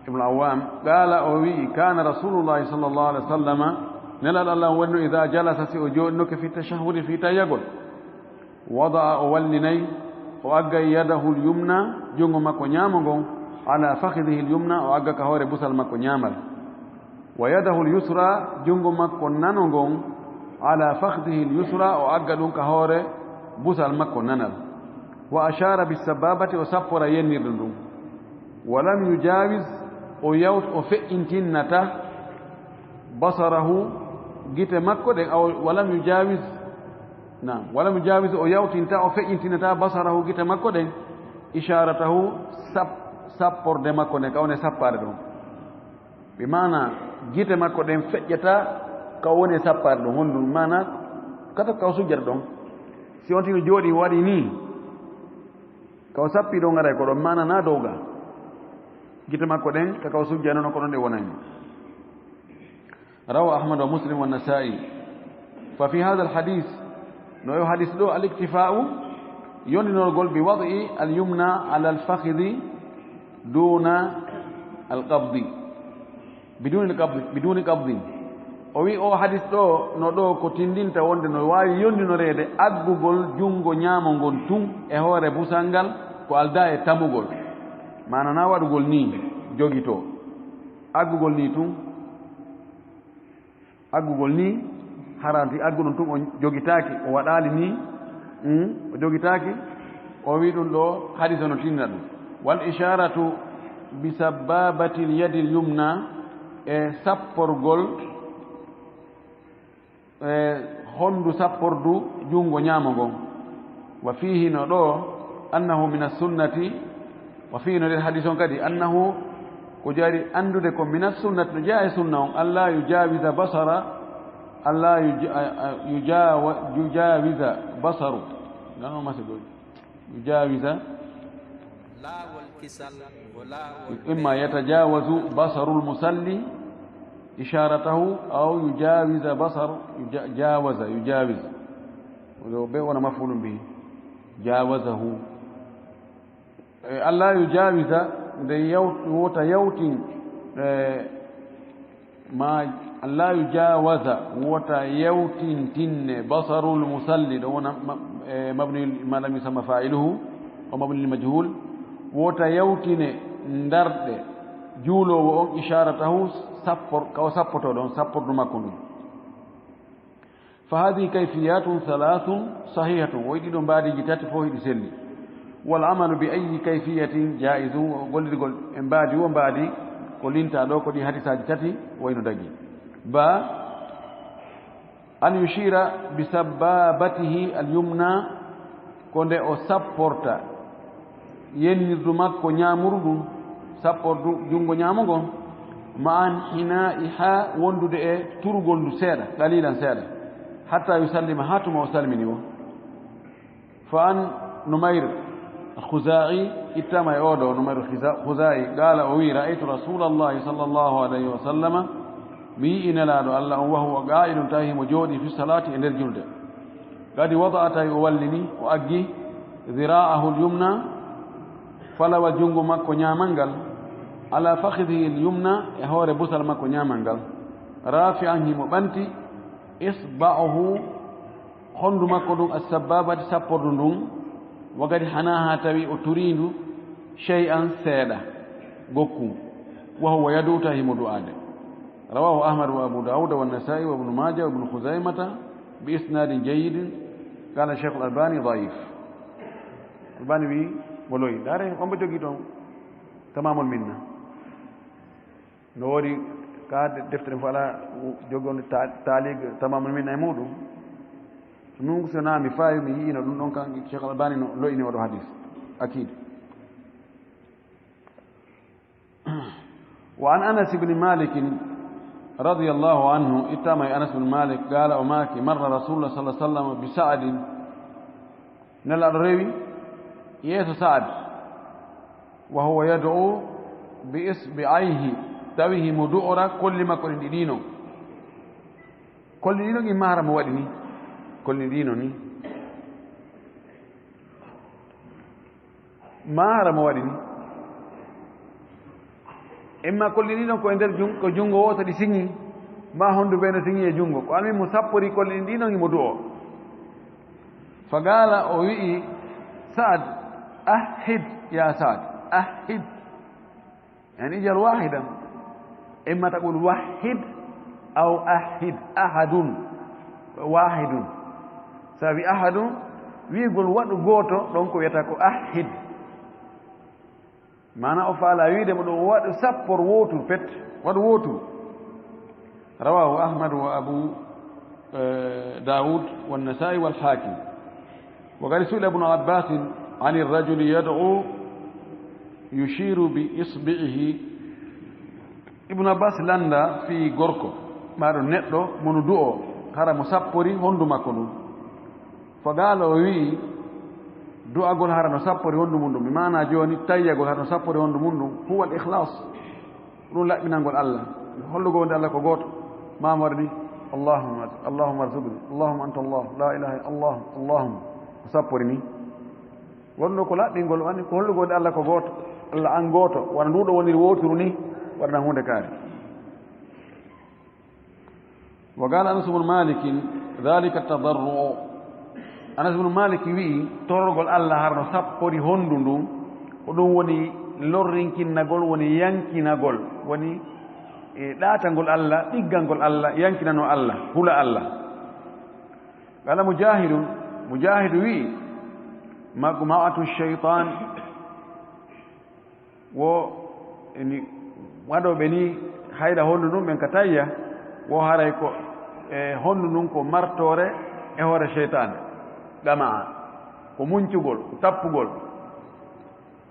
Ibnul Awam, qaala, o wi'i, kaana Rasulullahi sallallahu alaihi wasallama, Nelaaɗo Allah on wonno, idaa jalasa, si o jooɗinoke, fi tashahhudi, fi tayyagol, wada'a, o wallinay, o aggay yadahul yumna, junngo makko ñaamo ngon, ala fakhidihil yumna, o agga ka hoore busal makko ñaamal. Wa yadahul yusra, junngo makko nano ngon, ala fakhidihil yusra, o agga ɗum ka hoore busal makko nanal. Wa ashara bis sababati, o sappora yennirdu ndun. Wa lam yujawiz, o yawt-, o feƴƴintinnata basarahu, gite makko ɗen, aw, wa lam yujawiz, naam, wa lam yujawiz, o yawtinta, o feƴƴintinnata basarahu, gite makko ɗen, isharatahu, sap-, sapporde makko nden, ka woni sappaade ɗon. Bi maana, gite makko ɗen feƴƴata ka woni sappaade ɗon. Honɗum maana? Kata ka o sujjata ɗon. Si on tigi jooɗi waɗi nii, ka o sappi ɗon aray ko ɗon maana na dow ga. Gite makko ɗen ka, ka o sujjata noon ko ɗon ɗe wonayno. Rawa Ahmad wa Muslim wa Nasa'i. Fa fi hadha al hadith, no yo hadis ɗo, al iktifa'u, yondinorgol, bi wad'i al yumna ala al fakhidhi duna al qabdi. Biduni qabdi, biduni qabdin. O wi o hadis ɗo, no ɗo ko tindinta wonde no waawi yondinoreede aggugol junngo ñaamo ngon tun e hoore busal ngal ko aldaa e tamugol. Maana na waɗugol nii, jogitoo. Aggugol nii tun. Aggugol nii, haranti agguɗum tun o jogitaaki, o waɗaali nii, mm, o jogitaaki, o wi ɗum ɗo, hadis o no tinna ɗum. Wal isharatu bi sabbabatil yadil yumna, e sapporgol, e hondu sappordu junngo ñaamo ngon. Wa fiihi, no ɗo, annahu min as-sunnati, wa fiihi, no nder hadis on kadi, annahu, ko jaari anndude ko min as-sunnati, no jeyaa e sunna on, alla yujawiza basara, alla yuja-, a, a, yujawa-, yujawiza basaru. Nano masiɗo. Yujawiza. Laawol kisal ko laawol. Imma yatajawazu basarul musalli isharatahu aw yujawiza basar, yuja-, jawaza, yujawiz. Ɗo be wona maf'ulun bihi. Jawazahu. E, alla yujawiza, nde yaw-, wota yawtin, e, ma, alla yujawaza, wota yawtintinne, basarul musalli, ɗo wona ma-, e, mabni ma lam yusamma fa'iluhu, o mabni lil majhul, wota yawtine ndarɗe juuloowo on, isharatahu, sappor-, ka o sappoto ɗon, sappordu makko ndun. Fa hadhihi kayfiyatun thalathun sahihatun, woy ɗiɗo mbaadiiji tati fof hiɗi selli. Wal amalu bi ayyi kayfiyatin jaizun, o gollirgol e mbaadi wo mbaadi ko linta ɗo ko ɗi hadisaaji tati wayno dagi. Ba, an yushira bi sabbabatihi al yumna, ko nde o sapporta yennirdu makko ñaamuru ndun, sappordu junngo ñaamo ngon, ma'an hina'i, haa wondude e turugol ndu seeɗa, qalilan seeɗa, hatta yusallima, haa tuma o salmini wo. Fa an Numayr al-Khuzaa'i, ittama e oo ɗoo, Numayr al-Khiza-, Khuzaa'i, qaala, o wi'i, ra'aytu Rasuulallahi sallallahu alayhi wa sallama, mi yi'i Nelaaɗo Allah on, wa huwa qaa'idun, tawi himo jooɗii, fi salaati, e nder julde. Qad wada'a, tawi o wallini, o aggi, dhiraa'ahu al-yumna, falawal junngo makko ñaamal ngal, ala fakhidhihi al-yumna, e hoore busal makko ñaamal ngal, rafi'an, himo ɓanti, Isba'uhu, honndu makko ndun, as-sabbabati, sappordu ndun, wa qad hanaha, tawi o turiindu, shay'an, seeɗa, gokkun, wa huwa yad'u, tawi himo du'aade. Rawahu Ahmad wa Abu Dawud wa Nasa'i wa Ibnu Majah wa Ibnu Khuzaimata bi isnadin jayyidin, qala Sheikhul Albani da'if. Albani wi mo loyi. Ndaare, on ɓe jogii toon Tamamul Minna. No woodi ka de-, deftere fof alaa jogonde ta-, taaliq Tamamul Minna e muɗum. Ɗum so naa mi faawi, mi yi'ino ɗum ɗon kan Cheikh Albani no lo'ini oɗo hadis. Akid. Wa an Anas ibn Malik radiyallahu anhu, ittama e Anas ibn Malik, qala, o maaki, marra Rasulullah sallallahu alaihi wasallam bi Sa'din. Nelaaɗo rewi yeeso Sa'ad, wa huwa yad'u bi isbi'ayhi, tawi himo du'ora kolli makko ɗin ɗiɗi non. Kolli ɗiɗi non, imma hara mo waɗi ni. Kolli ɗiɗi non ni. Imma hara mo waɗi ni. Imma kolli ɗiɗi non ko e nder jun-, ko junngo wooto ɗi siŋi, maa honndu bee no siŋi e junngo. Ko almuhimmu sappori kolli ɗiɗi non himo du'o. Faqala, o wi'i, Sa'ad, ahhid, ya Sa'ad, ahhid. Yani, ij'al wahidan. Imma taqul wahhid aw ahhid. Ahadun, wahidun. Sabi ahadun, wi'ugol waɗu gooto, ɗon ko wiyata ko ahhid. Maana o faala wiide mo ɗum waɗu sappor wootur pet, waɗu wootur. Rawahu Ahmad wa Abu, eh, Dawud wa Nasa'i wal Hakim. Wa qad su'ila Ibnu Abbasin ani rajuli yad'u yushiru bi isbi'ihi. Ibnu Abbas lannda fii gorko, maa ɗum neɗɗo mo no du'o, hara mo sappori honndu makko ndun. Faqala, o wi'i, du'agol hara no sappori honndu mun ndun, bi maana jooni tayyagol hara no sappori honndu mun ndun, huwa al-ikhlas. Ɗum laɓɓinangol Allah. Hollugol wonde Allah ko gooto. Maa mo waɗi, Allahumma, Allahumma arzuqni, Allahumma anta Allah, la ilaha illa Allah, Allahumma. O sappori ni. Wonno ko laɓɓingol, woni ko hollugol wonde Allah ko gooto. Allah an gooto, wona nduɗo woniri wooturu ni, waɗana huunde kaari. Wa qala Anas ibn Malik, dhalika tadarru'u. Anas ibn Malik wi'i, torgol Allah harno sappori honndu ndun, ko ɗum woni lorrinkinnagol, woni yankinagol, woni, e, ɗaatangol Allah, ɗiggangol Allah, yankinano Allah, hula Allah. Qala Mujahidun, Mujahidu wi'i, magma'atu shaytan. Wo eni waɗooɓe ni hayɗa honndu ndun ɓen ka tayya, wo haray ko e honndu ndun ko martoore e hoore seytaane, qama'a, ko muncugol, ko tappugol.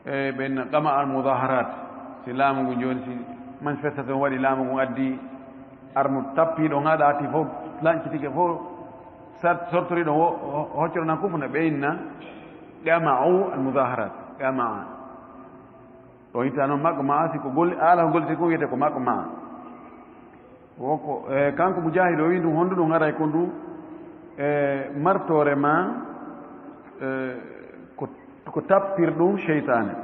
E ɓen qama'a al mudaharat, si laamu ngun jooni, si manifestation waɗi, laamu ngun addi armu tappiiɗo, haɗaati fof, lancitike fof, sar-, sortoriiɗo wo-, ho-, hoccoɗo nan kufuna, ɓe inna qama'u al mudaharat, qama'a. Ɗo itta noon maɓɓe ma, si ko golli-, haala ko gollete ko wiyete ko maɓɓe ma. Wo ko, e, kanko Mujahid o wi ɗum, hondu ɗum haray ko ndu, e, martoore ma, e, ko, ko tappir ɗum seytaane.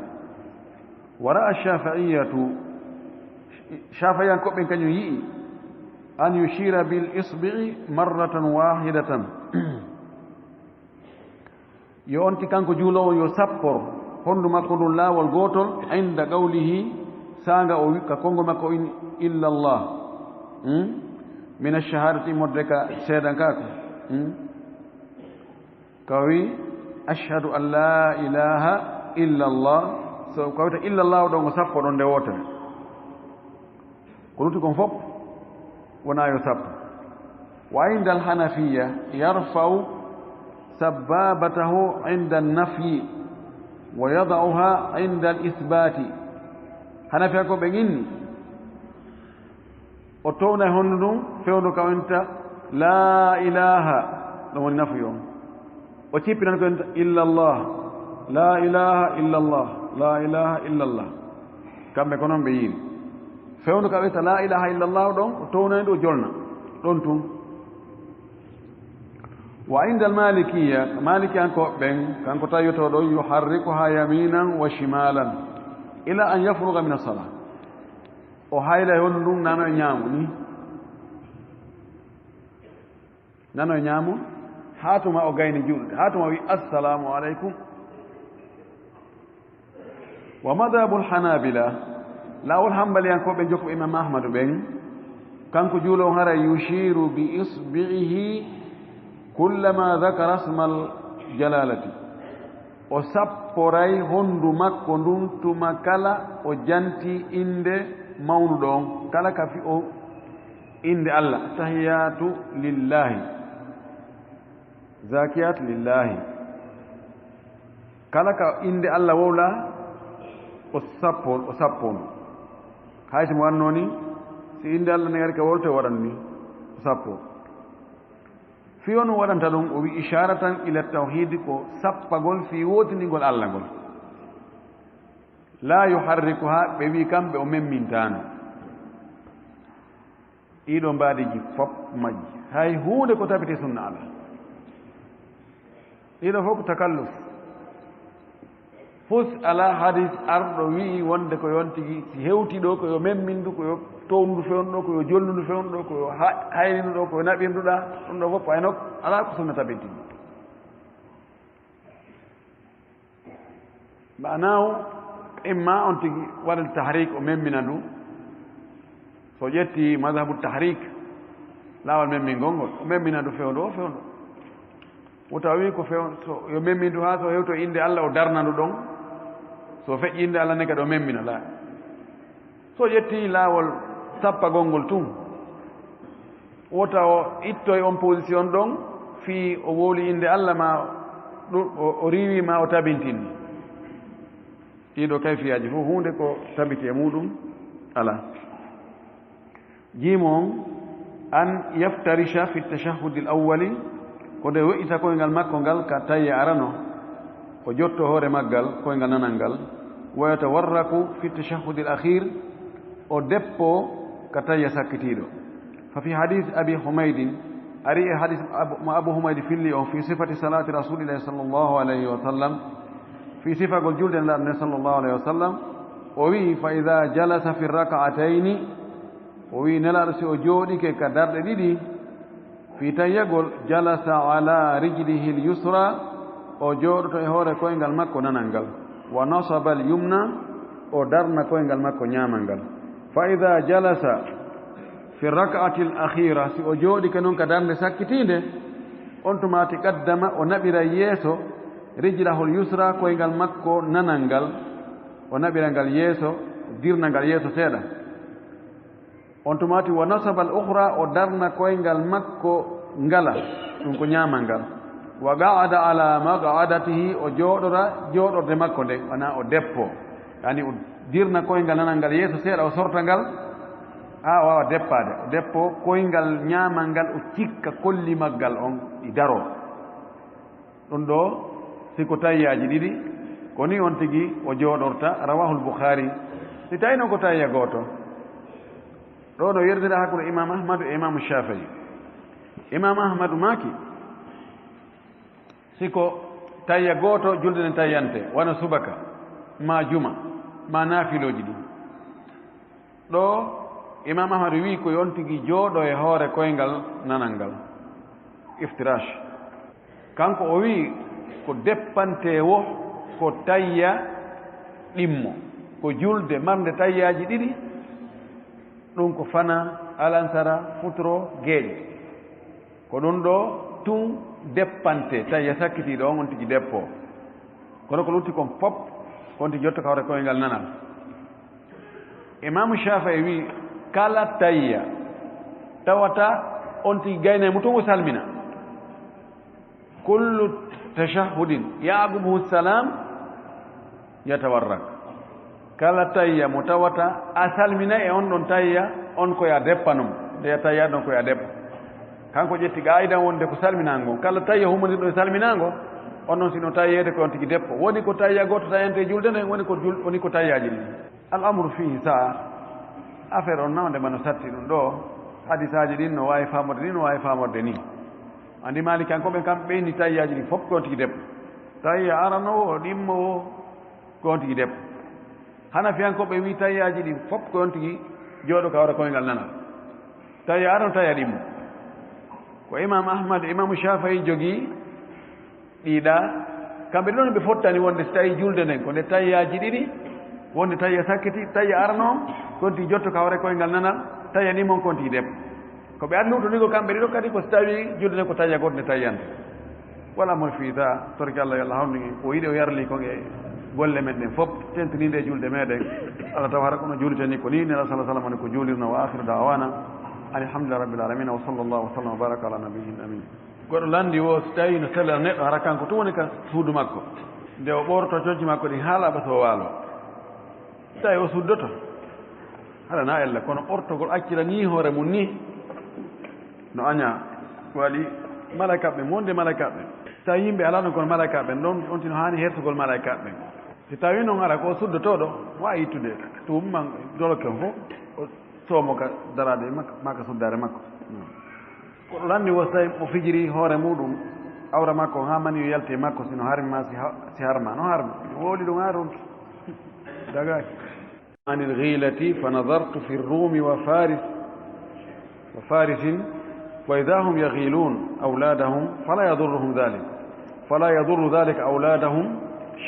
Wa ra'a Shafi'iyatu, Shafi'iyankoɓe kañum yi'i, an yushira bil isbi'i marratan wahidatan. Yo on ti kanko juuloowo yo sappor honndu makko ndun laawol gootol, inda qawlihi, saanga o wi-, ka konngol makko in, illa Allah. Hmm? Min ash-shahadati, immorde ka seedankaaku. Hmm? Ka wi, ashhadu an la ilaha illa Allah. So ka wita illa Allah ɗon o sappo ɗon nde wootere. Ko lutti kon fof wonaa yo sappo. Wa inda al-Hanafiyya yarfa'u sabbabatahu inda an-nafyi wa yada'uha inda al-ithbati. Hanafiya ko ɓe inni, o towna e honndu ndun fewndo ka o inta la ilaha, ɗum woni nafyi on. O cippinan ko illa Allah, la ilaha illa Allah, la ilaha illa Allah. Kamɓe ko noon ɓe yiini. Fewndo ka ɓe ta la ilaha illa Allah ɗon, o townani ɗo jolna. Ɗon tun. Wa inda al-Malikiyya, Malikiyankooɓe ɓen, kanko tayyotooɗo, yuharrikuha yaminan wa shimalan, ila an yafruga min as-salah. O hayla e hondu ndun nano e ñaamo ni. Nano e ñaamo, haa tuma o gayni juulde, haa tuma o wi, "Assalaamu aleykum." Wa madhabul hanabila, laawol hambaliyankooɓe jokkuɓe Imam Ahmadu ɓen, kanko juuloowo haray yushiru bi isbi'ihi kullama dhakara ismal jalalati. O sapporay hondu makko ndun tuma kala o janti innde mawnuɗo on, kala ka fi o innde Allah, tahiyatu lillahi, zakiyat lillahi. Kala ka innde Allah wowla, o sappo, o sappo no. Hay si mo wanno ni, si innde Allah ne ari ka wowlte, o waɗan ni, o sappo. Fi on waɗanta ɗum, o wi isharatan ila tawhid, ko sappagol fi wotiningol Allah ngol. La yuharrikuha, ɓe wi kamɓe o memmintaano. Ɗiɗo mbaadiji fop majji. Hay huunde ko tabiti sunna ala. Ɗiɗo fof ko takalluf. Fus ala hadis arɗo wi'i wonde ko yon tigi si hewti ɗo ko yo memmindu, ko yo towndu fewn ɗo, ko yo jollundu fewn ɗo, ko yo ha-, hayninu ɗo, ko yo naɓirndu ɗa, ɗum ɗo fof ay nok ala ko sunna tabintini. Maana o, imma on tigi waɗa tahrik, o memmina ndu. So ƴetti madhabu tahrik, laawol memmingol ngol, o memmina ndu fewndo o fewndo. Wota o wi ko few-, so yo memmindu haa so hewto innde Allah, o darna ndu ɗon. So feƴƴi innde Allah ne kadi o memmina, la. So ƴetti laawol sappagol ngol tun, wota o ittoy on position ɗon fii o wowli innde Allah ma ɗu-, o, o riiwi ma o tabintini. Ɗiɗo kayfiyaaji fof, huunde ko tabiti e muɗum alaa. Jiimo on, an yaftarisha fi tashahhudi al-awwali, ko nde weƴƴita koyngal makko ngal ka tayya arano, o jotto hoore maggal, koyngal nanal ngal, wa yatawarraku fi tashahhudi al-akhir, o deppo ka tayya sakkitiiɗo. Fa fi hadith Abi Humaydin, ari e hadith Abu, mo Abu Humaydi filli on, fi sifati salati Rasulillahi sallallahu alayhi wa sallam, fi sifagol julde Nelaaɗo nden sallallahu alayhi wa sallam, o wi'i, fa idha jalasa fi rak'atayni, o wi'i, Nelaaɗo, si o jooɗike ka darɗe ɗiɗi, fii tayyagol, jalasa ala rijlihi l-yusra, o jooɗoto e hoore koyngal makko nanal ngal, wa nasaba l-yumna, o darna koyngal makko ñaamal ngal. Fa idha jalasa fi rak'ati l-akhira, si o jooɗike non ka darnde sakkitiinde, on tumaati qaddama, o naɓira yeeso, rijlahu l-yusra, koyngal makko nanal ngal, o naɓira ngal yeeso, dirna ngal yeeso seeɗa. On tumaati, wa nasaba al-ukhra, o darna koyngal makko ngala, ɗum ko ñaamal ngal. Wa qa'ada ala maq'adatihi, o jooɗora jooɗorde makko nden, wona o deppo. Yani o dirna koyngal nanal ngal yeeso seeɗa, o sorta ngal, haa o waawa deppaade. O deppo koyngal ñaamal ngal, o cikka kolli maggal on ɗi daro. Ɗum ɗo, si ko tayyaaji ɗiɗi, ko ni on tigi o jooɗorta, rawahul Bukhari. Si tawi noon ko tayya gooto, ɗo no yerdira hakkunde Imam Ahmadu e Imam Shafi'i. Imam Ahmadu maaki, si ko tayya gooto, julde nden tayyante, wano subaka, ma juma, ma naafilooji ɗin. Ɗo Imam Ahmadu wi'i ko yo on tigi jooɗo e hoore koyngal nanal ngal. Iftirash. Kanko o wi'i ko deppanteewo ko tayya ɗimmo, ko julde marnde tayyaaji ɗiɗi, ɗum ko fana, alansara, futuro, geeƴe. Ko ɗum ɗo tun deppante, tayya sakkitiiɗo on, on tigi deppo. Kono ko lutti kon fop, ko on tigi jotto ka hoore koyngal nanal. Imaamu Shaafi'i wi'i, kala tayya tawata on tigi gaynay mo tun o salmina. Kullu tashahhudin ya'qubuhu salam yatawarrak. Kala tayya mo tawata a salminay e on ɗon tayya, on ko ya deppa non. Nde ya tayya ɗon ko ya deppa. Kanko ƴetti qaa'idan wonde ko salminaango. Kala tayya hummondirɗo e salminaango, on non sino tayyeede ko on tigi deppo. Woni ko tayya gooto tayyante e julde nden, woni ko jul-, woni ko tayyaaji ɗin. Al amru fihi sa'a. Affaire on nawde mano satti ɗum ɗo. Hadisaaji ɗin no waawi faamorde ni, no waawi faamorde ni. Andi Maalikankoɓe kam ɓe inni tayyaaji ɗin fof ko on tigi deppo. Tayya arano o, ɗimmo o, ko on tigi deppo. Hanafiyankoɓe wi tayyaaji ɗin fof ko on tigi jooɗo ka hoore koyngal nanal. Tayya arano, tayya ɗimmo. Ko Imam Ahmad e Imam Shafi'i jogii ɗiɗa. Kamɓe ɗon ɓe fottani wonde so tawi julde nden ko nde tayyaaji ɗiɗi, wonde tayya sakkiti, tayya arano on, konti jotto ka hoore koyngal nanal, tayya ni mon konti debbo. Ko ɓe addi luutodigo kamɓe ɗiɗo kadi ko so tawi julde nden ko tayya goto nde tayyante. Wala mo fii ta torki Allah yo Allah hawni ko yiɗi o yarli kon e golle men ɗen fof, tentininde e julde meɗen. Allah taw hara kono juuliteni ko ni, Nela sallallahu alaihi wasallam ko juulirno, wa akhiru da'wana alhamdulillahi rabbil alamin, wa sallallahu wa sallam wa baraka ala nabiyyin amin. Goɗɗo lanndi wo, so tawi no sella neɗɗo, hara kanko tun woni ka suudu makko. Nde o ɓorto coñci makko ɗin haa laaɓa so o waalo. So tawi o suddoto, hara na ella, kono ɓortogol accira ni hoore mum ni, no aña. Waɗi malaykaaɓe ɓen, wonde malaykaaɓe ɓen. So tawi yimɓe alaa ɗon kono malaykaaɓe ɓen, ɗon on tino haani hertugol malaykaaɓe ɓen. Si tawi noon hara ko suddotooɗo, waawi ittude, tun man doloke on fof, o soomo ka daraade makko, maa ka suddaare makko. Ko ɗo lanndi wo so tawi o fijiri hoore muɗum, awra makko, haa mani yo yalti e makko, si no harmi ma, si ha-, si harma, no harmi. Wowli ɗum haa runtu. Dagaaki. عن الغيلة فنظرت في الروم وفارس، وفارس، وإذا هم يغيلون أولادهم فلا يضرهم ذلك، فلا يضر ذلك أولادهم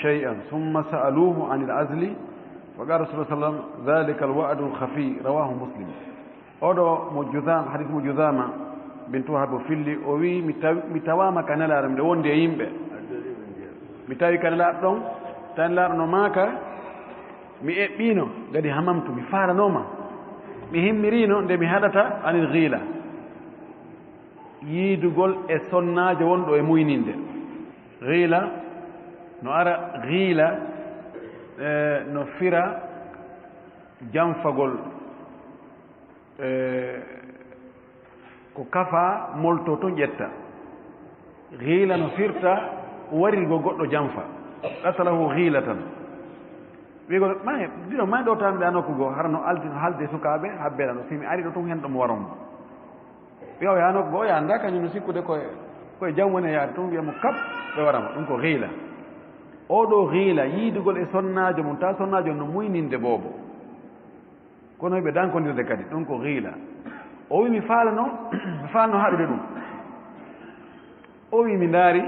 شيئا، ثم سألوه عن العزل فقال رسول الله صلى الله عليه وسلم: ذلك الوعد الخفي، رواه مسلم. Oɗo mo Juzam-, hadis mo Juzama bintu Wahab o filli, o wi, mi taw-, mi tawama ka Nelaaɗo, miɗo wondi e yimɓe. Mi tawi ka Nelaaɗo ɗon, tawi Nelaaɗo no maaka, mi eɓɓino, gadi hamamtu, mi faalanoma. Mi himmirino nde mi haɗata anil ghila. Yiidugol e sonnaajo wonɗo e muyninde. Ghila, no ara ghila, eh, no fira janfagol. E, ko kafa molto tun ƴetta. Ghila no firta warirgo goɗɗo janfa. Qatalahu ghilatan. Wi'go, "Ma, dino ma ɗo tan ɗa nokku go, hara no aldi, no halde sukaaɓe, habbera no, si mi ari ɗo tun hen ɗo mo waron mo." Wi'a o yaha nokku go, o yaha nda kañum no sikkude koye, koye jam woni yaade tun, wi'a mo kap, ɓe wara mo. Ɗum ko ghila. O ɗo ghila, yiidugol e sonnaajo mum, ta sonnaajo no muyninde boobo. Kono ɓe dankondirde kadi, ɗum ko ghila. O wi, "Mi faalano, mi faalano haɗude ɗum." O wi, "Mi ndaari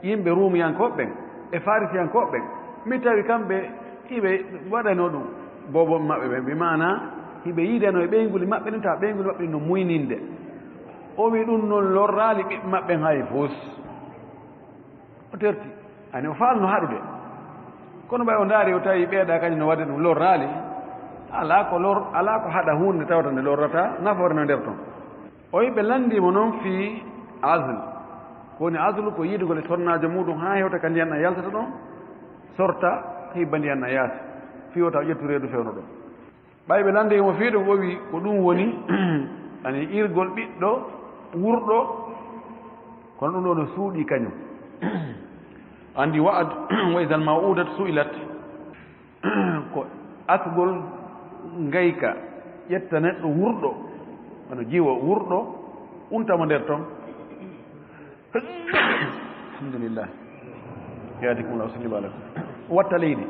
yimɓe Ruumiyankooɓe ɓen e Farisiyankooɓe ɓen, mi tawi kamɓe hiɓe waɗano ɗum boobo maɓɓe ɓen, bi maana hiɓe yiidano e ɓeynguuli maɓɓe ɗin, tawa ɓeynguuli maɓɓe ɗin no muyninde." O wi, "Ɗum noon lorraali ɓiɓɓe maɓɓe hay fus." O terti. Ani o faalno haɗude. Kono ɓay o ndaari, o tawi ɓeeɗa kañum no waɗde ɗum lorraali. Alaa ko lor-, alaa ko haɗa huunde tawata nde lorrata, nafoore no nder ton. O yiɓe lanndii mo noon fii azl. Ko woni azl ko yiidugol e sonnaajo muuɗum haa hewta ka ndiyan ɗan yaltata ɗon, sorta, hibba ndiyan ɗan yaasi. Fii wota o ƴettu reedu fewndo ɗon. Ɓay ɓe lanndii mo fii ɗum, o wi, ko ɗum woni, ani, irgol ɓiɗɗo wurɗo, kono ɗum ɗo no suuɗii kañum. Anndi wa'ad, "Wa idhal maw'udatu su'ilat." Ko asgol ngayka, ƴetta neɗɗo wurɗo, wano jiwo wurɗo, unta mo nder ton. Alhamdulillah. Yahdikumullahu wa yuslih balakum. Watta leydi.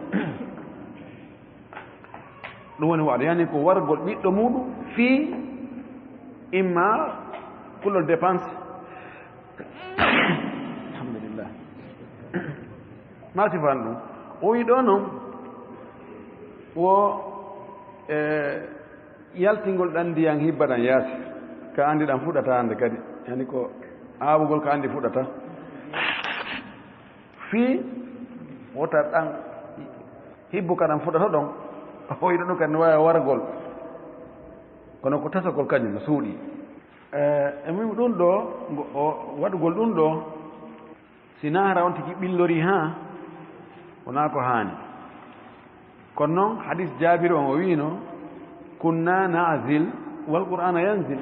Ɗum woni wa'ad, yani ko wargol ɓiɗɗo muuɗum fii imma kulol dépense. Alhamdulillah. Ma sifan ɗum. O wi ɗo noon, wo, e, yaltingol ɗan ndiyan hibba ɗan yaasi. Ka anndi ɗan fuɗata hannde kadi. Yani ko aawugol ka anndi fuɗata. Fii wota ɗan hibbu ka ɗan fuɗata ɗon. O wi ɗo ɗum kadi no waawi wargol. Kono ko tasagol kañum no suuɗii. E, e min ɗum ɗo, ngo, o, waɗugol ɗum ɗo, si na hara on tigi ɓillori haa, wonaa ko haani. Kono noon, hadis Jaabir on o wiino, "Kunna na'zil wal Qur'aana yanzil."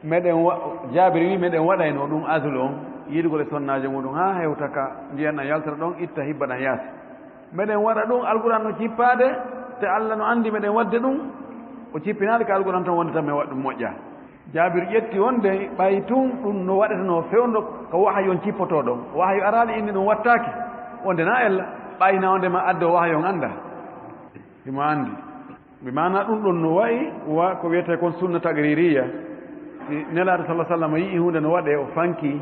Meɗen wa-, Jaabir wi, "Meɗen waɗayno ɗum azl on, yiɗugol e sonnaajo muɗum, haa hewta ka ndiyan ɗan yaltata ɗon, itta hibba ɗan yaasi. Meɗen waɗa ɗum, Alqur'aan no jippaade, te Alla no anndi meɗen waɗde ɗum, o jippinaali ka Alqur'aan tan wonde tan men waɗa ɗum moƴƴa." Jaabir ƴetti wonde ɓay tun ɗum no waɗetenoo fewndo ka wahayu on jippotoo ɗon. Wahayu araali inni ɗum wattaaki, wonde na ella, ɓay na wonde ma addo wahayu on annda. Himo anndi. Bi maana ɗum ɗon no wa'i wa ko wiyetee kon sunna taqririya. Si Nelaaɗo sallallahu alaihi wasallam yi'i huunde no waɗee, o fanki,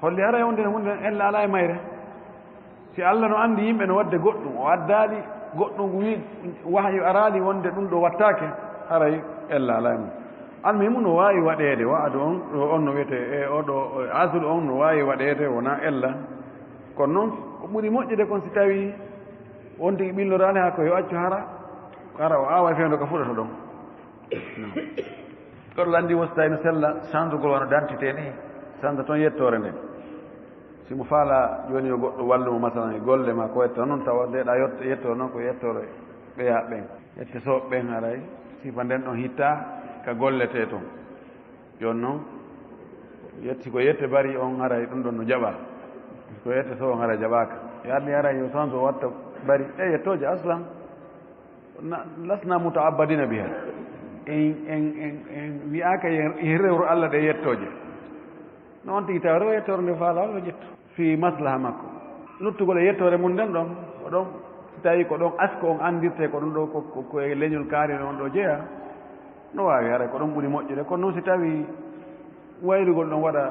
holli haray wonde no huunde ella alaa e mayre. Si Allah no anndi yimɓe no waɗde goɗɗum, o addaali goɗɗum, wi-, wahyu araali wonde ɗum ɗo wattaake, haray ella alaa e mum. Almuhimu no waawi waɗeede, wa'adu on, ɗo on no wiyetee, e o ɗo, o aslu on no waawi waɗeede, wonaa ella. Kono noon, ko ɓuri moƴƴude kon si tawii won tigi ɓilloraali haa ko yo accu hara, hara o aawa e fewndo ka fuɗata ɗon. Kono lanndi wo si tawii no sella, sanndugol wano dantite ni, sannda toon yettoore nden. Si mo faala jooni yo goɗɗo wallu mo, masalan, e golle ma ko yetta noon, tawa nde ɗa yott-, yettoore noon ko yettoore ɓeya ɓen. Yette sooɓe ɓen haray, sifa nden ɗon hittaa ka golletee toon. Jooni noon, yetti ko yette bari on haray ɗum ɗon no jaɓaa. Ko yette sooɓe on haray jaɓaaka. Yaani haray yo sanso watta bari e yettooje aslan. Na-, lasna muta'abbadina biha. En, en, en, en wi'aaka yen, yen rewru Allah ɗe yettooje. No on tigi tawa rewa yettoore nde faala, o ƴettu. Fii maslaha makko. Luttugol e yettoore mum nden ɗon, ko ɗon, si tawii ko ɗon asko on anndirtee, ko ɗum ɗo, ko, ko, ko e leñol kaari on ɗo jeyaa, no waawi haray ko ɗon ɓuri moƴƴude. Kono noon si tawii waylugol ɗon waɗa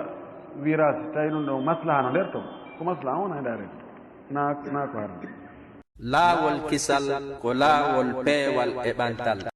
virage, si tawii ɗum ɗon maslaha no nder ton, ko maslaha on hay ndaare. Na, na ko haram. Laawol kisal ko laawol peewal e ɓantal.